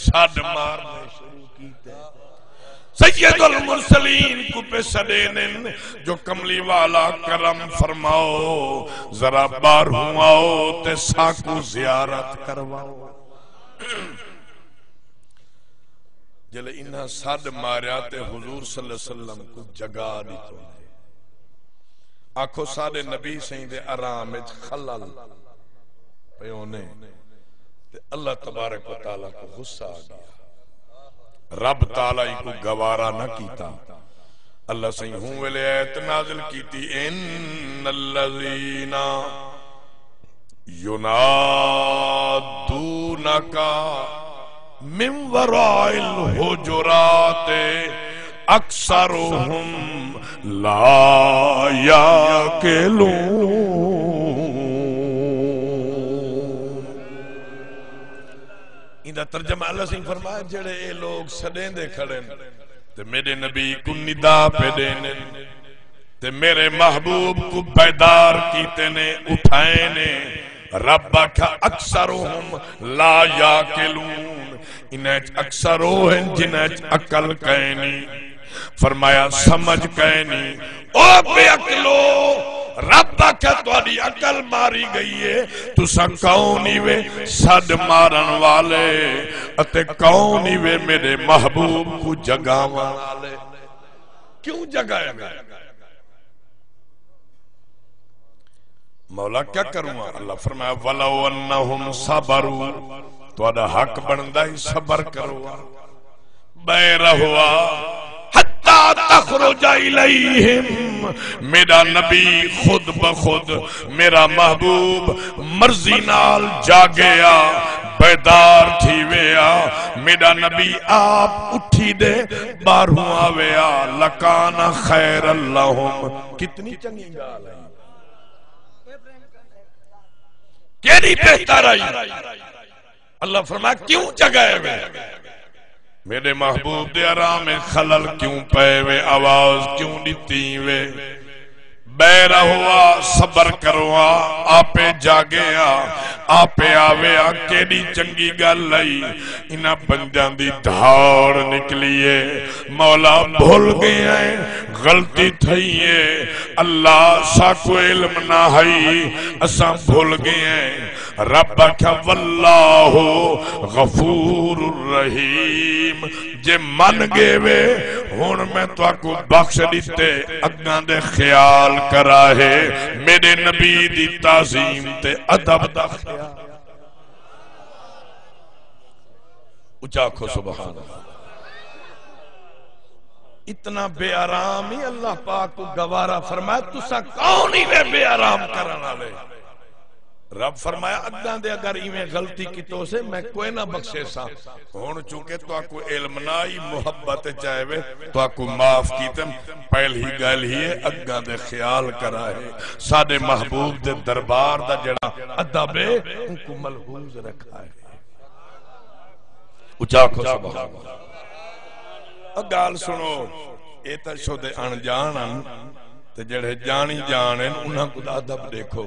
سݙ مارنے شروع کیتے۔ سید المرسلین کوں پئے سݙیندن جو کملی والا کرم فرماؤ، ذرا ٻاہروں آؤ تے ساکوں زیارت کرواؤ۔ جلے انہاں سݙ ماریا تے حضور صلی اللہ علیہ وسلم کوں جگا ݙتو۔ آکھو ساݙے نبی سئیں دے آرام اچ خلل پئے ہونے۔ تے اللہ تبارک و تعالیٰ کوں غصہ آ ڳیا۔ رب تعالیٰ اینکوں گوارا نہ کیتا۔ اللہ سئیں ہوں ویلے آیت نازل کیتی، ان الذین ینادونک من وراء الحجرات اکثرهم لا یعقلون۔ ایندا ترجمہ اللہ سئیں فرمایا، جڑے اے لوگ سݙیندے کھڑن تے میݙے نبی کوں ندا پئے ݙیندن تے میݙے محبوب کوں بیدار کیتے نے، اٹھائے نے۔ رب آکھیا، اکثرهم لا یعقلون، انہاں اچ اکثر او ہن جنہاں اچ عقل کائنی۔ فرمایا، سمجھ کائنی۔ او بے عقلو، رب آکھیا، تہاݙی عقل ماری ڳئی ہے، تساں کون ہیوے سݙ مارݨ والے، اتے کون ہیوے میݙے محبوب کوں جگاوݨ والے؟ کیوں جگایا ڳئے؟ مولا کیا کروں آ؟ اللہ فرمایا، ولو انہم صبروا، تہاݙا حق بݨدا ہے صبر کرو آ۔ بے رہو آ، حتی تخرج الیہم، میݙا نبی خود بخود، میݙا محبوب مرضی نال جاڳے آ، بیدار تھیوے آ، میݙا نبی آپ اٹھی دے ٻاہروں آوے آ، لکان خیر لہم، کتنی چنڳی ڳالھ ہے، کیݙی بہتر آئی۔ اللہ فرمایا، کیوں جگائے وے؟ میݙے محبوب دے آرام خلل کیوں پئے وے؟ آواز کیوں ݙتی وے؟ بے رہو آ، صبر کرو آ، آپے جاڳے آ، آپے آوے آ، کیݙی چنڳی ڳل آئی۔ انہاں بندیاں دی دھاڑ نکلی اے، مولا بھل ڳئے ہیں، غلطی تھئی اے، اللہ ساکوں علم نہ ہئی، اساں بھل ڳئے ہیں۔ رب آکھیا، واللہ غفور رحیم، جے من ڳئے وے، ہݨ میں تہاکوں بخش ݙتے، اڳاں دے خیال کرا ہے، میݙے نبی دی تعظیم تے ادب دا خیال۔ اچا آکھو سبحان اللہ۔ اتنا بے آرام ہی اللہ پاک کوں گوارا فرمایا، تساں کون ہیوے بے آرام کرݨ والے؟ رب فرمایا، اڳاں دے اگر ایویں غلطی کیتوسے، میں کوئے نہ بخشیساں۔ ہݨ چونکہ تہاکوں علم نہ آئی، محبت اچ آئے وے، تہاکوں معاف کیتم۔ پہلی ڳالھ ہی ہے، اڳاں دے خیال کرا ہے۔ ساݙے محبوب دے دربار دا جڑا ادب ہے، اونکوں ملحوظ رکھا ہے۔ اچا آکھو سبحان اللہ۔ او ڳالھ سݨو، اے تاں شودے اݨ ڄاݨ ہن، تے جڑے ڄاݨی ڄاݨ ہن، انہاں کوں ادب ݙیکھو۔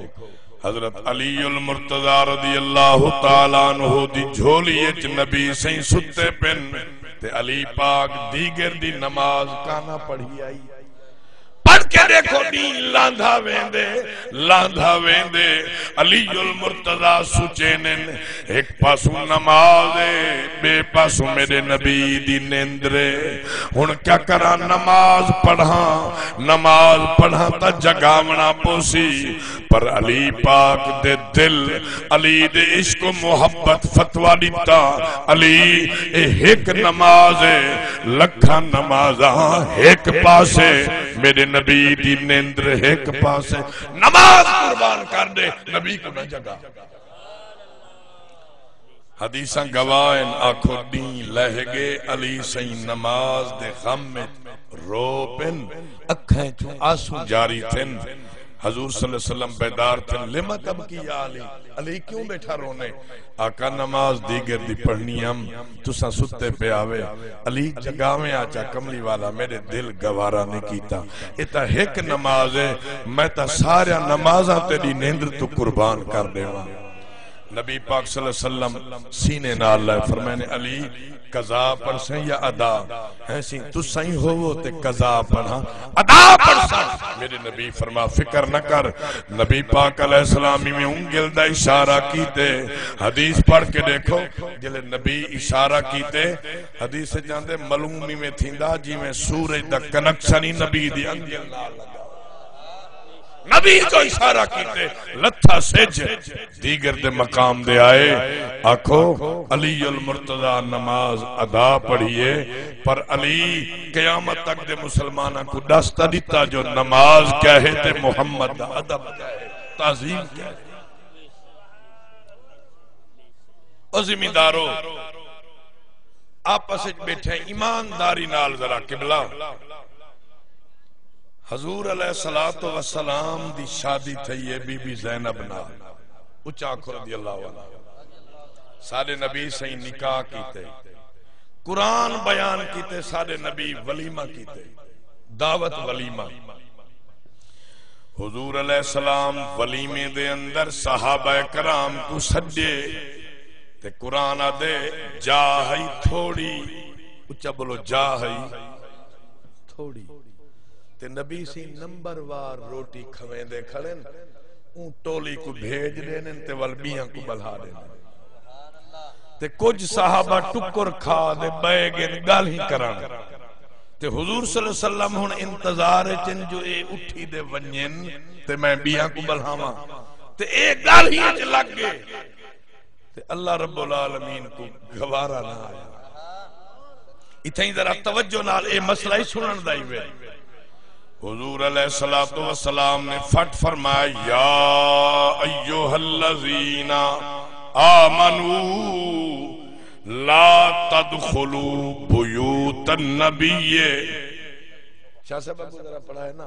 حضرت علی المرتضی رضی اللہ تعالیٰ عنہ دی جھولی اچ نبی سئیں ستے پن، تے علی پاک دیگر دی نماز کانا پڑھی آئی۔ پڑھ کے ݙیکھو، ݙینہہ لانگھا ویندے، لانگھا ویندے۔ علی المرتضی سوچیندن، ہک پاسوں نماز ہے، ٻئے پاسوں میݙے نبی دی نندر ہے۔ ہݨ کیا کراں؟ نماز پڑھاں، نماز پڑھاں تاں جگاوݨا پوسی۔ پر علی پاک دے دل، علی دے عشق و محبت فتویٰ ݙتا، علی، اے ہک نماز ہے، لکھاں نمازاں ہک پاسے، میݙے نبی دی نندر ہک پاسے۔ نماز قربان کر ݙے، نبی کوں نہ جگا۔ حدیثاں گواہ ہن، آکھو ݙینہہ لہہ ڳئے، علی سئیں نماز دے غم وچ رو پن، اکھاں چوں آنسو جاری تھن۔ حضور صلی اللہ علیہ وسلم بیدار تھن، لم تبکی یا علی، علی کیوں ٻیٹھا رونے؟ آقا نماز دیگر دی پڑھنی ہم، تساں ستے پئے ہاوے۔ علی جگاویں آچا کملی والا، میݙے دل گوارا نہیں کیتا۔ اے تاں ہک نماز ہے، میں تاں ساریاں نمازاں تیݙی نندر توں قربان کر ݙیواں۔ نبی پاک صلی اللہ علیہ وسلم سینے نال لائے فرمائے نے، علی قضا پڑھسیں یا ادا؟ ہیں سی تساں ہی ہوو تے قضا پڑھاں، ادا پڑھساں۔ میݙے نبی فرما، فکر نہ کر۔ نبی پاک علیہ السلام میں انگل دا اشارہ کیتے، حدیث پڑھ کے ݙیکھو، جلے نبی اشارہ کیتے، حدیث جاندے معلوم میں تھیندا جیویں سورج دا کنکشن ہی نبی دی انگل نال لگا۔ نبی جو اشارہ کیتے، لتھا سجھ، دیگر دے مقام دے آئے۔ آکھو، علی المرتضی نماز ادا پڑھیے، پر علی قیامت تک دے مسلماناں کوں ݙس تاں ݙتا جو نماز کیا ہے تے محمد دا ادب کیا ہے، تعظیم کیا ہے۔ او زمیندارو، آپس وچ ٻیٹھے ایمانداری نال ذرا قبلہ، حضور علیہ الصلوۃ والسلام دی شادی تھئی ہے بی بی زینب نال، اچا آکھو رضی اللہ عنہ۔ ساݙے نبی سئیں نکاح کیتے، قرآن بیان کیتے، ساݙے نبی ولیمہ کیتے، دعوت ولیمہ۔ حضور علیہ السلام ولیمے دے اندر صحابہ کرام کوں سݙے تے قرآن آدے، جا ہئی تھوڑی، اچا بولو، جا ہئی تھوڑی۔ تے نبی سی نمبر وار روٹی کھویندے کھڑن، اوں ٹولی کوں بھیج ݙینن تے ول ٻیاں کوں ٻلھا ݙینن۔ تے کجھ صحابہ ٹکر کھا تے ٻہہ ڳن ڳالھیں کرݨ۔ تے حضور صلی اللہ علیہ وسلم ہݨ انتظار اچ ہن جو اے اٹھی تے ونڄن تے میں ٻیاں کوں ٻلھاواں۔ تے اے ڳالھیں اچ لڳ ڳئے۔ تے اللہ رب العالمین کوں گوارا نہ آیا۔ اتھائیں ذرا توجہ نال اے مسئلہ ہی سݨݨ دا ہی وے۔ حضور علیہ الصلوۃ والسلام نے فٹ فرمایا، یا ایھا الذین آمنوا لا تدخلوا بیوت النبی۔ شاہ صاحب، ابو ذرا پڑھا ہے نا۔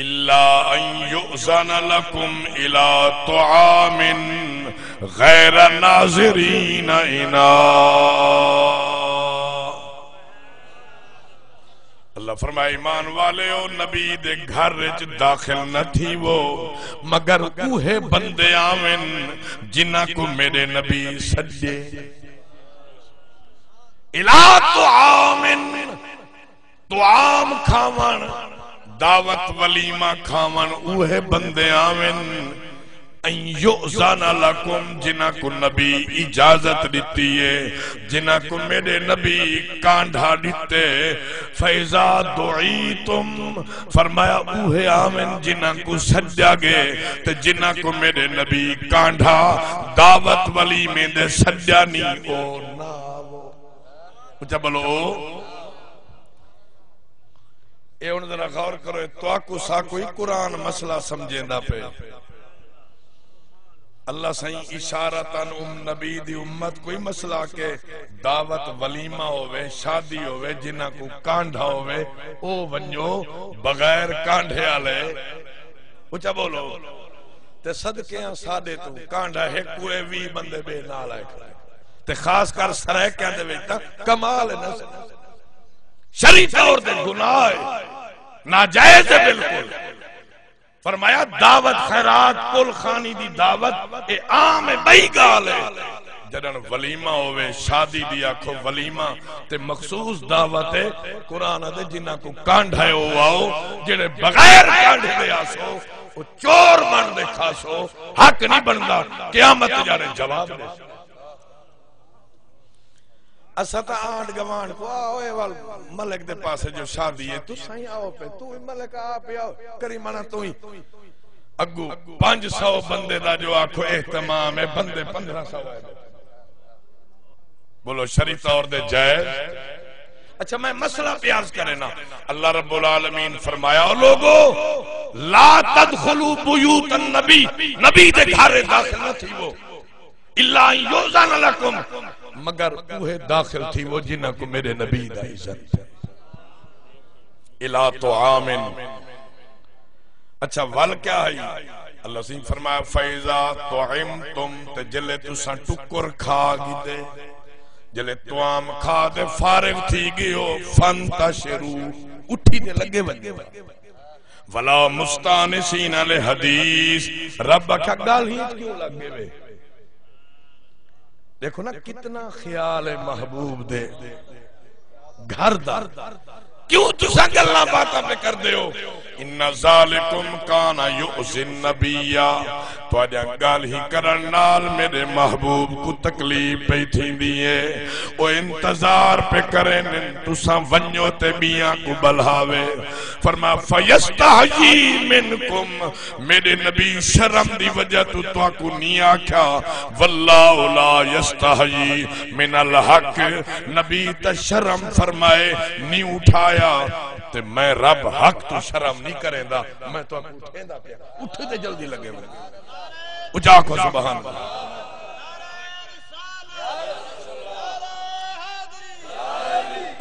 الا ان یؤذن لکم الی طعام غیر ناظرین اناء۔ اللہ فرمائے، ایمان والے، او نبی دے گھر وچ داخل نہ تھیوو مگر اوہے بندے آون جنہاں کوں میݙے نبی سݙے۔ الی طعام، طعام کھاوݨ، دعوت ولیمہ کھاوݨ، اوہے بندے آون۔ ان یؤذن لکم، جنہاں کوں نبی اجازت ݙتی ہے، جنہاں کوں میݙے نبی کانڈھا ݙتے۔ فاذا دعیتم، فرمایا اوہے آون جنہاں کوں سݙیا ڳئے، تے جنہاں کوں میݙے نبی کانڈھا، دعوت ولیمے دے سݙیا نی، او نہ آوو۔ اچا بولو۔ اے ہݨ ذرا غور کرو، اے تہاکوں ساکوں ہی قرآن مسئلہ سمجھیندا پئے۔ اللہ سائیں اشارتاً ام نبی دی امت کوئی مسئلہ کہ دعوت ولیمہ ہووے، شادی ہووے، جنہاں کوں کانڈھا ہووے، او ونڄو، بغیر کانڈھے آلے۔ اچا بولو۔ تے صدقے آں ساݙے توں، کانڈھا ہک کوئے ویہہ بندے ٻئے نال آئے کھڑے۔ تے خاص کر سرائیکیاں دے وچ تاں کمال ہے نا۔ شرعی طور تے گناہ ہے، ناجائز ہے بالکل۔ فرمایا دعوت خیرات، کل خانی دی دعوت، اے عام ہے، ٻئی ڳالھ ہے۔ جݙݨ ولیمہ ہووے، شادی دی آکھو ولیمہ، تے مخصوص دعوت ہے۔ قرآن آہدے جنہاں کوں کانڈھا ہے او آؤ، جڑے بغیر کانڈھے دے آسو، او چور بݨ تے کھاسو، حق نہیں بݨدا، قیامت جاڑے جواب ݙے۔ اساں تاں آنڈ گوانڈ کوں، آ اوئے ول ملک دے پاسے جو شادی ہے، تساں ہی آؤ پئے، توں ہی ملک آ پیا، کریمانہ توں ہی۔ اڳوں پنج سو بندے دا جو آکھو اہتمام ہے، بندے پندرہ سو آئے۔ بولو شرعی طور تے جائز؟ اچھا، میں مسئلہ پیا عرض کرے نا۔ اللہ رب العالمین فرمایا، او لوگو، لا تدخلوا بیوت النبی، نبی دے گھر داخل نہ تھیوو، الا ان یؤذن لکم، مگر اوہے داخل تھیوو جنہاں کو میرے نبی دا اذن ہے۔ الا طعام، اچھا، ول کیا ہئی؟ اللہ سئیں فرمایا، فَإِذَا طَعِمْتُمْ، تے جلے تساں ٹکر کھا گھدے، جلے طعام کھا تے فارغ تھی ڳیو، فَانْتَشِرُوا، اٹھی تے لڳے ونڄو۔ وَلَا مُسْتَأْنِسِينَ لِحَدِيثٍ، رب آکھیا، ڳالھیں کیوں لڳے وے؟ ݙیکھو نا، کتنا خیال ہے محبوب دے گھر دا۔ کیوں تساں گلاں باتاں پہ کر دیو؟ ان ذالکم کان یؤذی النبی، تہاݙیاں ڳالھیں کرݨ نال میݙے محبوب کوں تکلیف پئی تھیندی ہے۔ او انتظار پہ کرینن تساں ونڄو تے ٻیاں کوں ٻلہاوے۔ فرمایا، فیستحیی منکم، میݙے نبی شرم دی وجہ توں تہاکوں نی آکھیا، واللہ لا یستحیی من الحق، نبی تاں شرم فرمائے نی اٹھایا، تے میں رب حق توں شرم نی کریندا، میں تہاکوں اٹھیندا پیا، اٹھ تے جلدی لڳے ونڄو۔ اچا آکھو سبحان اللہ۔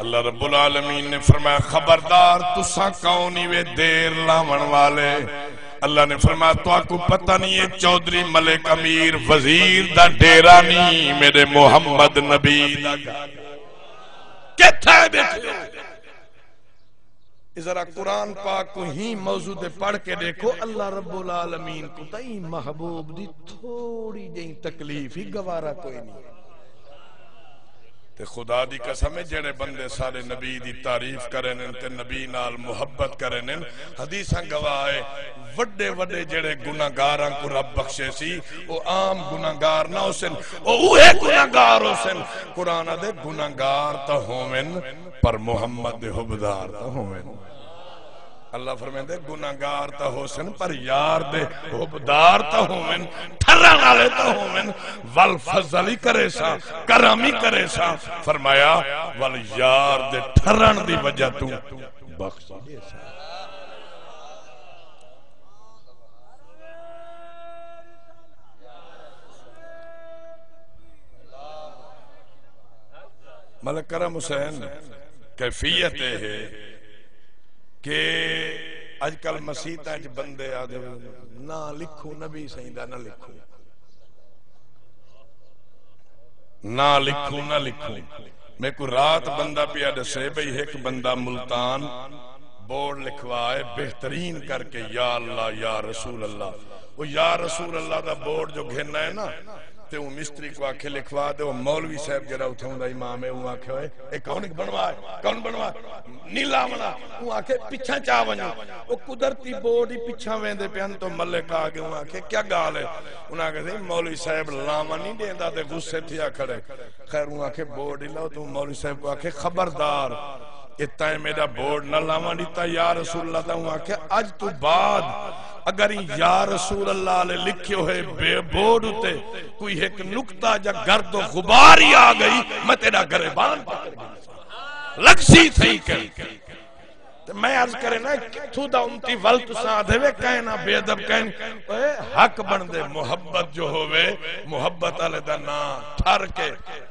اللہ رب العالمین نے فرمایا، خبردار تساں کون ہی وے دیر لاوݨ والے۔ اللہ نے فرمایا، تہاکوں پتہ نہیں ہے چوہدری ملک امیر وزیر دا ڈیرہ نہیں، میرے محمد نبی دا گھر۔ کتھے بیٹھے ہو؟ ذرا قرآن پاک کوں ہی موضوع تے پڑھ کے ݙیکھو، اللہ رب العالمین کوں تاں ایں محبوب دی تھوڑی جئی تکلیف ہی گوارا کوئی نہیں۔ تے خدا دی قسم ہے، جڑے بندے سارے نبی دی تعریف کرن تے نبی نال محبت کرن، حدیثاں گواہ ہے، وڈے وڈے جڑے گناہگاراں کوں رب بخشے سی، او عام گناہگار نہ ہوسن، او اوہے گناہگار ہوسن۔ قرآن آدھے، گناہگار تاں ہوون، پر محمد دے حبدار تاں ہوون۔ اللہ فرمیندے، گناہگار تاں ہوسن، پر یار دے حبدار تاں ہوون، ٹھرن والے تاں ہوون۔ ول فضل ہی کریساں، کرم ہی کریساں۔ فرمایا، ول یار دے ٹھرن دی وجہ توں بخش ݙیساں۔ ملک کرم حسین، کیفیت اے ہے کہ اڄ کل مسیتاں اچ بندے آہدے، ناں لکھوں، نبی سئیں دا نہ لکھوں، ناں لکھوں، نہ لکھوں۔ میکوں رات بندہ پیا ݙسے بھئی ہک بندہ ملتان بورڈ لکھوائے بہترین کر کے، یا اللہ، یا رسول اللہ۔ او یا رسول اللہ دا بورڈ جو گھن آئے نا، تے اوں مستری کوں آکھے، لکھوا دے۔ او مولوی صاحب جیڑھا اتھوں دا امام ہے، اوں آکھے، اوئے، اے کون بݨوائے؟ کون بݨوائے؟ نی لاوݨا۔ اوں آکھے، پچھاں چا ونڄو۔ او قدرتی بورڈ ہی پچھاں ویندے پئے ہن، تو ملک آ ڳئے۔ اوں آکھے، کیا ڳالھ ہے؟ انہاں آکھیا، سئیں، مولوی صاحب لاوݨ نی ݙیندا تے غصے تھیا کھڑے۔ خیر، اوں آکھے، بورڈ ہلا، توں مولوی صاحب کوں آکھے، خبردار، اے تیں میݙا بورڈ نہ لاوݨ ݙتا، یا رسول اللہ دا۔ اوں آکھیا، اڄ توں بعد اگر ایں یا رسول اللہ آلے لکھے ہوئے بے، بورڈ اتے کوئی ہک نقطہ یا گرد و غبار ہی آ ڳئی، میں تیݙا گریبان پکڑ گھنساں۔ لڳسی تھئی کر۔ تے میں عرض کرے نا، کتھوں دا امتی ول تساں آدھے وے کائنا بے ادب کائن۔ اوئے، حق بݨدے محبت جو ہووے، محبت آلے دا ناں ٹھر کے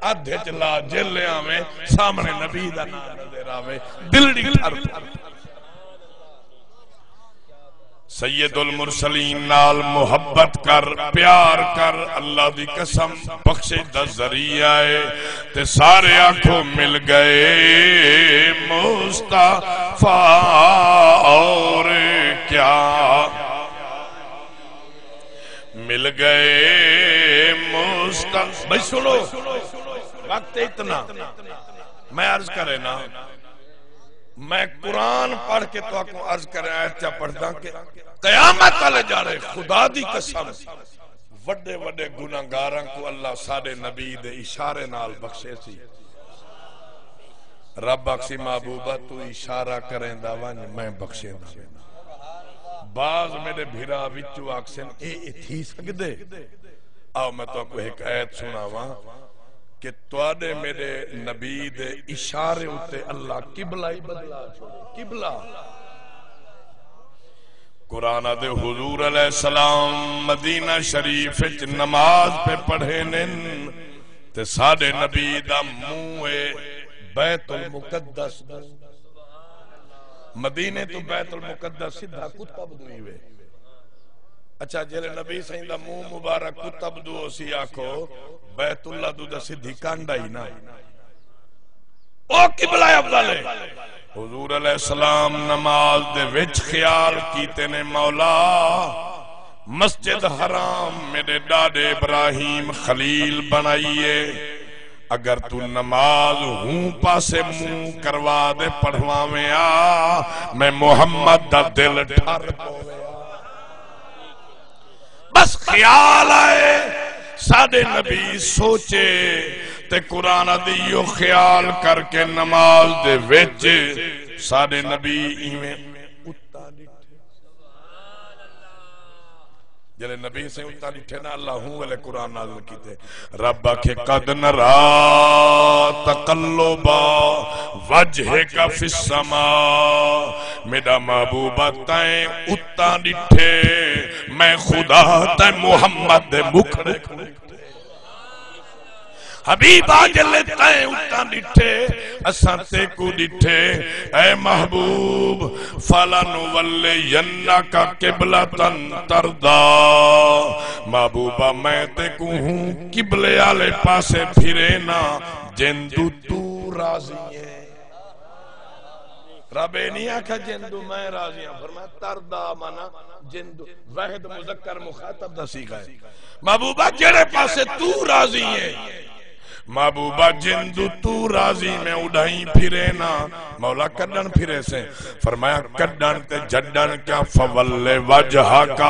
ادھ اچ لا جل آویں، سامݨے نبی دا ناں نظر آوے، دلڑی ٹھر۔ سید المرسلین نال محبت کر، پیار کر، اللہ دی قسم، بخشش دا ذریعہ ہے۔ تے سارے آکھو، مل گئے مصطفیٰ اور کیا، مل گئے مصطفیٰ۔ بھائی سنو، وقت اتنا، میں عرض کرے نا، میں قرآن پڑھ کے تہاکوں عرض کرے، آیت چا پڑھداں کہ قیامت والے ݙیہاڑے خدا دی قسم وݙے وݙے گناہگاراں کوں اللہ ساݙے نبی دے اشارے نال بخشے سی۔ رب آکھسی، محبوبہ، توں اشارہ کریندا ونڄ، میں بخشیندا وینداں۔ بعض میݙے بھرا وچوں آکھسن، اے، اے تھی سڳدے؟ آؤ میں تہاکوں ہک آیت سݨاواں۔ کہ تہاݙے میݙے نبی دے اشارے اتے اللہ قبلہ ہی بدلا چھوڑے۔ قبلہ۔ قرآن آہدے حضور علیہ السلام مدینہ شریف وچ نماز پئے پڑھیندن تے ساݙے نبی دا منہ اے بیت المقدس ݙو۔ مدینے توں بیت المقدس سدھا قطب ݙو ہی وے۔ اچھا، جیلے نبی سئیں دا منہ مبارک قطب ݙو ہوسی، آکھو بیت اللہ ݙو دا سدھی کنڈ ہئی نا۔ او قبلہ افضل ہے۔ حضور علیہ السلام نماز دے وچ خیال کیتے نے، مولا، مسجد حرام میݙے ݙاݙے ابراہیم خلیل بݨائی ہے، اگر توں نماز ہوں پاسے منہ کروا دے پڑھواویں آ، میں محمد دا دل ٹھر پووے آ۔ بس خیال آئے، ساݙے نبی سوچے تے قرآن آہدے ایہو خیال کر کے نماز دے وچ ساݙے نبی ایویں اتاں ݙٹھے۔ جیلے نبی سئیں اتاں ݙٹھے نا، اللہ ہوں ویلے قرآن نازل کیتے، رب آکھے، قد نرا تقلب وجهك في السماء، میݙا محبوبہ تیں اتاں ݙٹھے، میں خدا تیں محمد دے مکھڑے کوں ݙٹھے۔ حبیبا، جلے تیں اتاں ݙٹھے، اساں تیکوں ݙٹھے۔ اے محبوب، فَلَنُوَلِّيَنَّكَ قِبْلَةً تَرْضَاهَا، محبوبا، میں تیکوں ہوں قبلے آلے پاسے پھرینداں، جیندوں توں راضی ہیں۔ رب اے نہیں آکھیا جیندوں میں راضی ہاں، فرمایا ترضیٰ معنی جیندوں، واحد مذکر مخاطب دا صیغہ ہے۔ محبوبا، جیڑھے پاسے توں راضی ہیں، محبوبا، جیندوں توں راضی میں اݙاہیں پھرینداں۔ مولا، کݙݨ پھریسیں؟ فرمایا، کݙݨ تے جھݙݨ کیا، فَوَلِّ وَجْهَكَ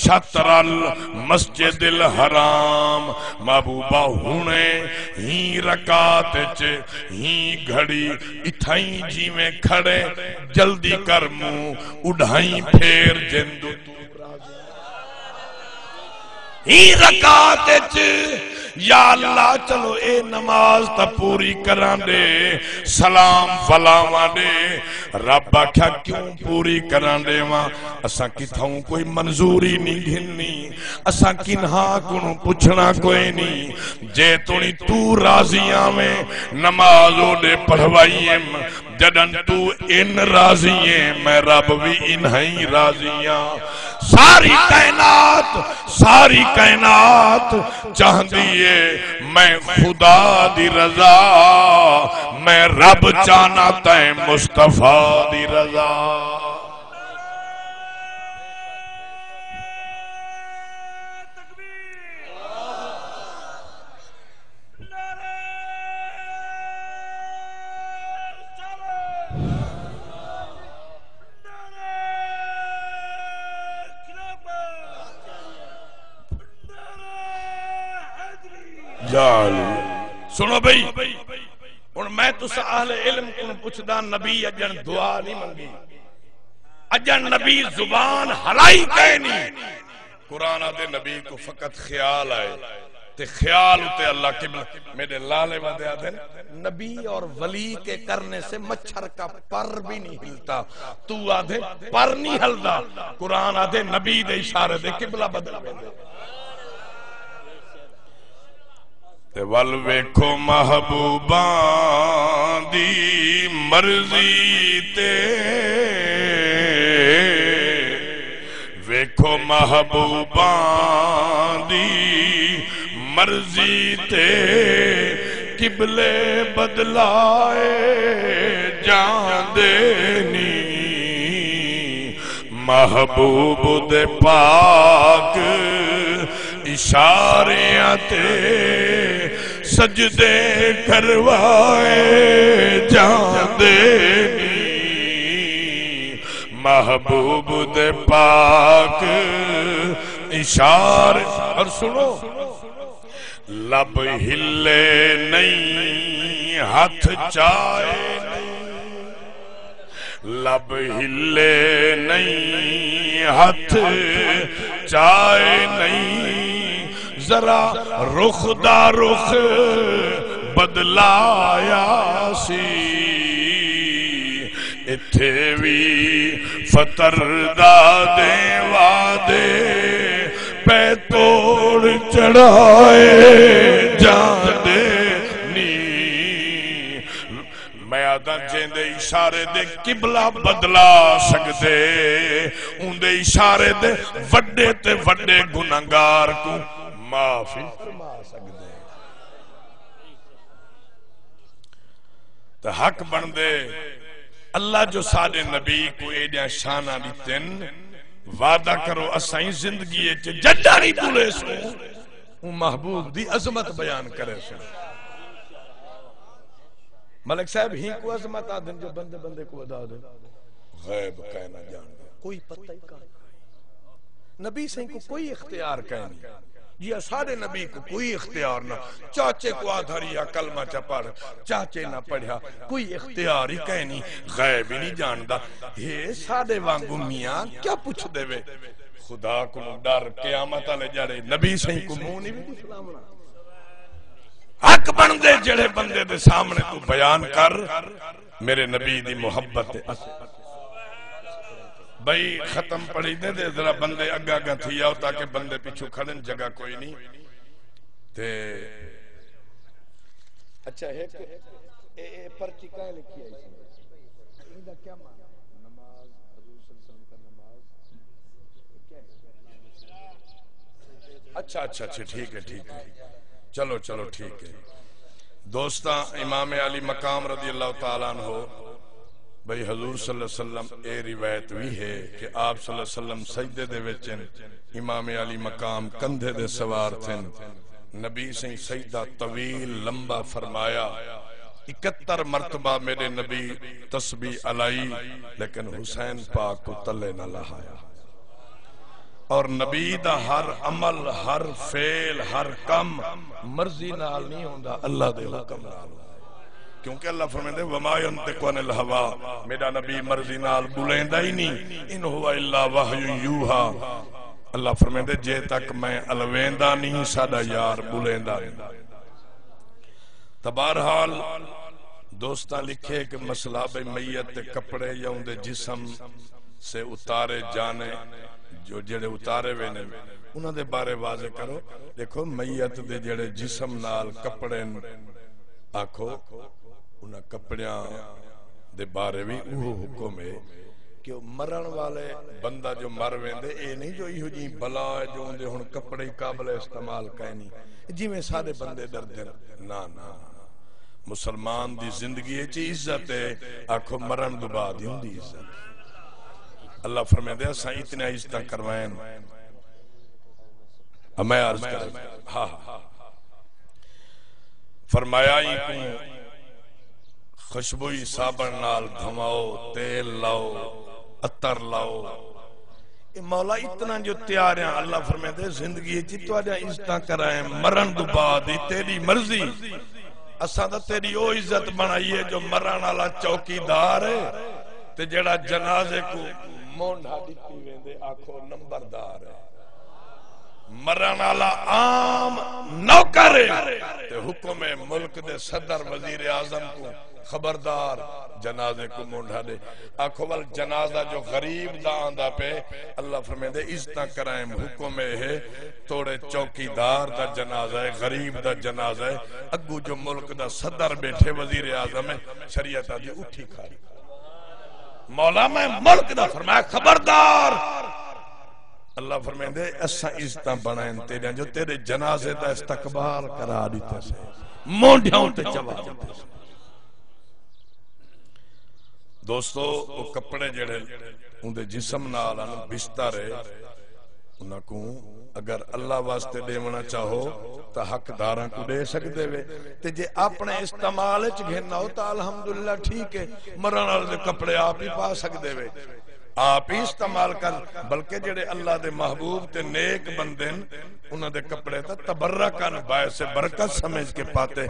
شَطْرَ الْمَسْجِدِ الْحَرَامِ۔ محبوبا، ہݨے ہی رکعت اچ، ہی گھڑی اتھائیں جیویں کھڑے، جلدی کر منہ اݙاہیں پھیر، جیندوں توں راضی ہیں۔ ہی رکعت اچ، یا اللہ، چلو اے نماز تاں پوری کراں ݙے، سلام ولاواں ݙے۔ رب آکھیا، کیوں پوری کراں ݙیواں؟ اساں کتھاؤں کوئی منظوری نہیں گھننی، اساں کنہاں کنوں پچھݨا کوئی نہیں۔ جے توڑیں توں راضی آویں، نماز اوݙے پڑھوائی ایم، جݙݨ توں ان راضی ایں، میں رب وی انہائیں راضی آں۔ ساری کائنات، ساری کائنات چاہندی اے میں خدا دی رضا، میں رب چاہناں تیں مصطفیٰ دی رضا۔ یا علی۔ سنو بھئی، ہݨ میں تساں اہل علم کوں پچھداں، نبی اڄݨ دعا نہیں منگی، اڄݨ نبی زبان ہلائی کائنی۔ قرآن آہدے نبی کوں فقط خیال آئے تے خیال اتے اللہ قبلہ۔ میݙے لالے وادے آہدن، نبی اور ولی کے کرنے سے مچھر کا پر بھی نہیں ہلتا۔ توں آہدیں پر نہیں ہلدا، قرآن آہدے نبی دے اشارے دے قبلہ بدل ویندے۔ تے ول ویکھو محبوباں دی مرضی تے، ویکھو محبوباں دی مرضی تے، قبلے بدلائے جاندے نی۔ محبوب دے پاک اشاریاں تے سجدے کروائے جاندے نی۔ محبوب دے پاک اشار، اور سنو، لب ہلے نہیں، ہتھ چائے نہیں، لب ہلے نہیں، ہتھ چائے نہیں، ذرا رخ دا رخ بدلایا سی۔ اتھے وی فطر دا دیں وعدے پے توڑ چڑھائے جاندے نی۔ میں آدھاں جیندے اشارے دے قبلہ بدلا سڳدے، اوندے اشارے دے وݙے تے وݙے گنہگار کوں معاف ہی فرما سڳدے۔ تے حق بݨدے اللہ جو ساݙے نبی کوں ایݙیاں شاناں ݙتن، وعدہ کرو اساں ہی زندگی اچ جݙاں نی ٻلیسوں، اوں محبوب دی عظمت بیان کریسوں۔ ملک صاحب، ہی کو عظمت آدھن جو بندے بندے کو ادا دے۔ غیب کائے نہ ڄاݨدے، کوئی پتہ ہی کائے۔ نبی سائیں کو کوئی اختیار کائے نہیں۔ جی اساݙے نبی کو کوئی اختیار نہ، چاچے کو آدھا رہیا کلمہ چا پڑھ، چاچے نہ پڑھیا، کوئی اختیار ہی کائے نہیں، غیب ہی نہیں ڄاݨدا۔ ہے ساݙے وانگوں میاں کیا پچھدے وے؟ خدا کوں ݙر، قیامت والے ڄاڑے نبی سائیں کو منہ نہیں وی ݙکھلاوݨا۔ حق بݨدے جیڑھے بندے دے سامݨے توں بیان کر، میرے نبی دی محبت تے اثر۔ بھئی ختم پڑھی دے تے ذرا بندے اگا اگا تھی آؤ تاکہ بندے پچھوں کھڑن، جگہ کوئی نہیں۔ تے اچھا، ایک اے، اے پرچی کائیں لکھی آئی سی؟ ایندا کیا معنی؟ نماز، حضور صلی اللہ علیہ وسلم کا نماز۔ اچھا، اچھا، اچھا، ٹھیک ہے، ٹھیک ہے۔ چلو، چلو، ٹھیک ہے۔ دوستاں، امام عالی مقام رضی اللہ تعالیٰ عنہ، بھئی حضور صلی اللہ علیہ وسلم، اے روایت وی ہے کہ آپ صلی اللہ علیہ وسلم سجدے دے وچ ہن، امام عالی مقام کندھے دے سوار تھن، نبی سئیں سجدہ طویل لمبا فرمایا، اکہتر مرتبہ میرے نبی تسبیح الائی، لیکن حسین پاک کو تلے نہ لہایا۔ اور نبی دا ہر عمل، ہر فعل، ہر کم مرضی نال نہیں ہوندا، اللہ دے حکم نال ہوندا۔ کیونکہ اللہ فرمیندے، "وما ینطق عن الہوی"، میرا نبی مرضی نال بلیندا ہی نہیں، "ان ھو الا وحی یوحی"۔ اللہ فرمیندے، "جے تک میں الویندا نہیں، ساڈا یار بلیندا نہیں۔" تاں بہرحال دوستاں لکھے کہ مسلاب میت تے کپڑے یا اوندے جسم سے اتارے جانے، جو جڑے اتارے ویندن، انہاں دے بارے واضح کرو۔ دیکھو، میت دے جڑے جسم نال کپڑے ہن، آکھو، انہاں کپڑیاں دے بارے وی اوہو حکم ہے کہ او مرݨ والے بندہ جو مر ویندے، اے نہیں جو ایہو جیں بلا ہے جو اوندے ہݨ کپڑے ہی قابل استعمال کائنی، جیویں سارے بندے ݙردن۔ نہ، نہ۔ مسلمان دی زندگی اچ عزت ہے، آکھو مرݨ دو بعد ہی ہوندی عزت۔ اللہ فرمیندے، اساں اتنیاں عزتاں کروائن۔ میں عرض کر، ہاں، ہاں۔ فرمایا، ایں کوں خوشبوئی صابن نال دھواؤ، تیل لاؤ، عطر لاؤ۔ اے مولا اتنا جو تیاریاں، اللہ فرمیندے، زندگی اچ تہاڈیاں عزتاں کرائیں، مرݨ دو بعد ہی تیری مرضی۔ اساں تاں تیری او عزت بݨائی ہے جو مرݨ والا چوکیدار ہے تے جیڑھا جنازے کوں مونڈھا ݙتی ویندے، آکھو نمبردار ہے۔ مرݨ والا عام نوکر ہے تے حکم ہے ملک دے صدر، وزیر اعظم کوں، خبردار، جنازے کوں مونڈھا ݙے۔ آکھو ول جنازہ جو غریب دا آندا پئے، اللہ فرمیندے، عزتاں کرائم، حکم اے ہے، توڑے چوکیدار دا جنازہ ہے، غریب دا جنازہ ہے، اڳوں جو ملک دا صدر ٻیٹھے، وزیر اعظم ہے، شریعت آدھی اٹھی کھڑ۔ مولا میں ملک دا فرمایا، خبردار! اللہ فرمیندے، اساں عزتاں بݨائن تیݙیاں جو تیݙے جنازے دا استقبال کرا ݙتے سے، مونڈھیاں تے چوا ݙتے سے۔ دوستو، او کپڑے جڑے اوندے جسم نال ہن، بستر ہے، انہاں کوں اگر اللہ واسطے ݙیوݨا چاہو تاں حقداراں کوں ݙے سڳدے وے، تے جے اپݨے استعمال اچ گھن آؤ تاں الحمدللہ ٹھیک ہے، مرݨ والے دے کپڑے آپ ہی پا سڳدے وے۔ آپ ہی استعمال کر، بلکہ جڑے اللہ دے محبوب تے نیک بندے ہن، انہاں دے کپڑے تاں تبرکاً باعث برکت سمجھ کے پاتے۔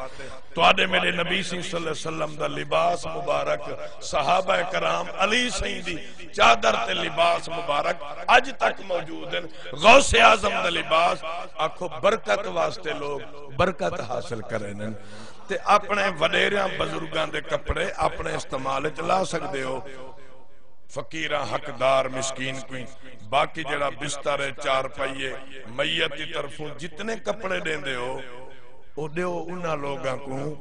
تہاڈے میرے نبی صلی اللہ علیہ وسلم دا لباس مبارک، صحابہ کرام، علی سائیں دی چادر تے لباس مبارک اج تک موجود ہن۔ غوث اعظم دا لباس، آکھو برکت واسطے لوگ برکت حاصل کرن۔ تے اپݨے وݙیریاں بزرگاں دے کپڑے اپݨے استعمال اچ لا سڳدے ہو۔ فقیراں، حقدار، مسکین کوئیں، باقی جیڑھا بستر ہے، چارپائی ہے، میت دی طرفوں جتنے کپڑے ݙیندے ہو، او ݙیو انہاں لوگاں کوں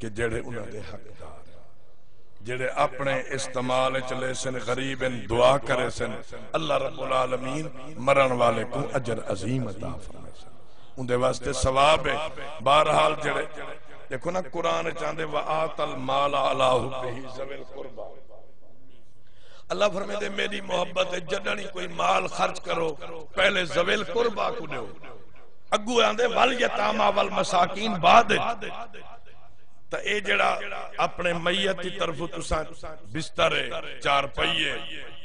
کہ جیڑھے انہاں دے حقدار ہن، جیڑھے اپݨے استعمال اچ لیسن، غریب ہن، دعا کریسن، اللہ رب العالمین مرݨ والے کوں اجر عظیم عطا فرمیسن۔ اوندے واسطے ثواب ہے۔ بہرحال جیڑھے، ݙیکھو نا، قرآن اچ آندے، "وآتى المال على حبه ذوي القربى۔" اللہ فرمیندے، میݙی محبت ہے، جݙݨ ہی کوئی مال خرچ کرو، پہلے ذوی القربی کوں ݙیو۔ اڳوں آندے، "والیتامی والمساکین" بعد اچ۔ تاں اے جیڑھا اپݨے میت دی طرفوں تساں بستر ہے، چارپائی ہے،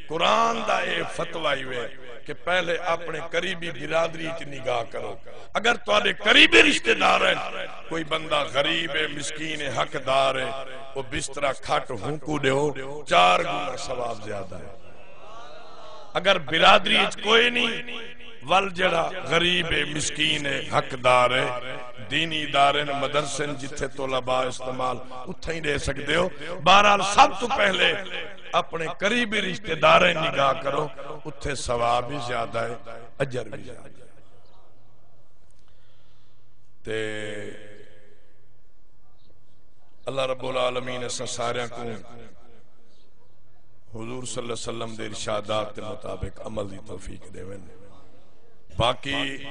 قرآن دا اے فتویٰ ہی وے کہ پہلے اپݨے قریبی برادری اچ نگاہ کرو۔ اگر تہاݙے قریبی رشتہ دار ہن، کوئی بندہ غریب ہے، مسکین ہے، حقدار ہے، او بسترا کھٹ ہونکوں ݙیو، چار گنا ثواب زیادہ ہے۔ اگر برادری اچ کوئی نہیں، ول جیڑھا غریب ہے، مسکین ہے، حقدار ہے، دینی ادارے نے، مدرسے نے، جتھے طلباء استعمال، اتھاں ہی ݙے سڳدے ہو۔ بہرحال سب توں پہلے اپݨے قریبی رشتہ داریں نگاہ کرو، اتھے ثواب وی زیادہ ہے، اجر وی زیادہ ہے۔ تے اللہ رب العالمین اساں ساریاں کوں حضور صلی اللہ علیہ وسلم دے ارشادات دے مطابق عمل دی توفیق ݙیون۔ باقی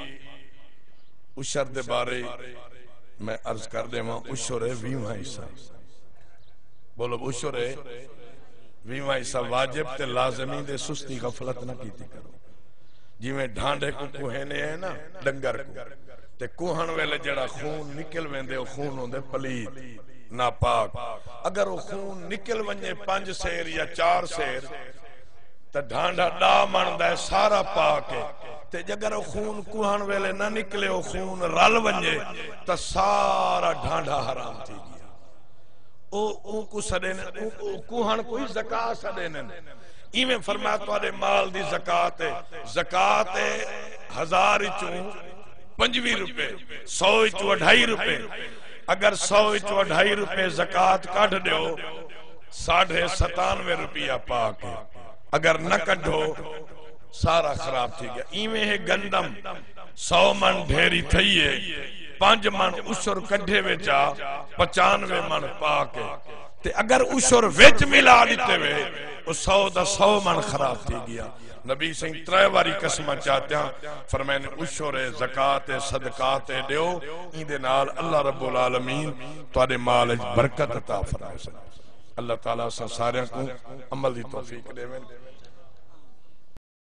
عشر دے بارے میں عرض کر ݙیواں، عشر ہے ویہواں حصہ۔ بولو، عشر ہے ویہواں حصہ۔ واجب تے لازمی دے سستی غفلت نہ کیتی کرو۔ جیویں ڈھانڈے کوں کوہیندے ہیں نا، ڈنگر کوں، تے کوہݨ ویلے جیڑھا خون نکل ویندے، او خون ہوندے پلیت، ناپاک۔ اگر او خون نکل ونڄے پنج سیر یا چار سیر، تاں ڈھانڈا ݙاہ مݨ دا ہے، سارا پاک ہے۔ تے جگر او خون کوہݨ ویلے نہ نکلے، او خون رل ونڄے، تاں سارا ڈھانڈا حرام تھی ڳیا۔ او، اونکوں سݙیندن، اوں، او کوہݨ کوں ہی زکوٰۃ سݙیندن۔ ایویں فرمایا، تہاݙے مال دی زکوٰۃ ہے، زکوٰۃ ہے ہزار وچوں پنجویہہ روپے، سو وچوں اڈھائی روپے۔ اگر سو وچوں اڈھائی روپے زکوٰۃ کڈھ ݙیو، ساڈھے ستانوے روپیہ پاک ہے۔ اگر نہ کڈھو، سارا خراب تھی ڳیا۔ ایویں ہے گندم، سو مݨ ڈھیری تھئی ہے، پنج مݨ عشر کڈھے وچ آ، پچانوے مݨ پاک ہے۔ تے اگر عشر وچ ملا ݙتے وے، او سو دا سو مݨ خراب تھی ڳیا۔ نبی سئیں ترے واری قسماں چاتیاں، فرمائن، عشر ہے، زکوٰۃ ہے، صدقات ہے، ݙیو، ایندے نال اللہ رب العالمین تہاݙے مال وچ برکت عطا فرمائے۔ اللہ تعالیٰ اساں ساریاں کوں عمل دی توفیق ݙیون۔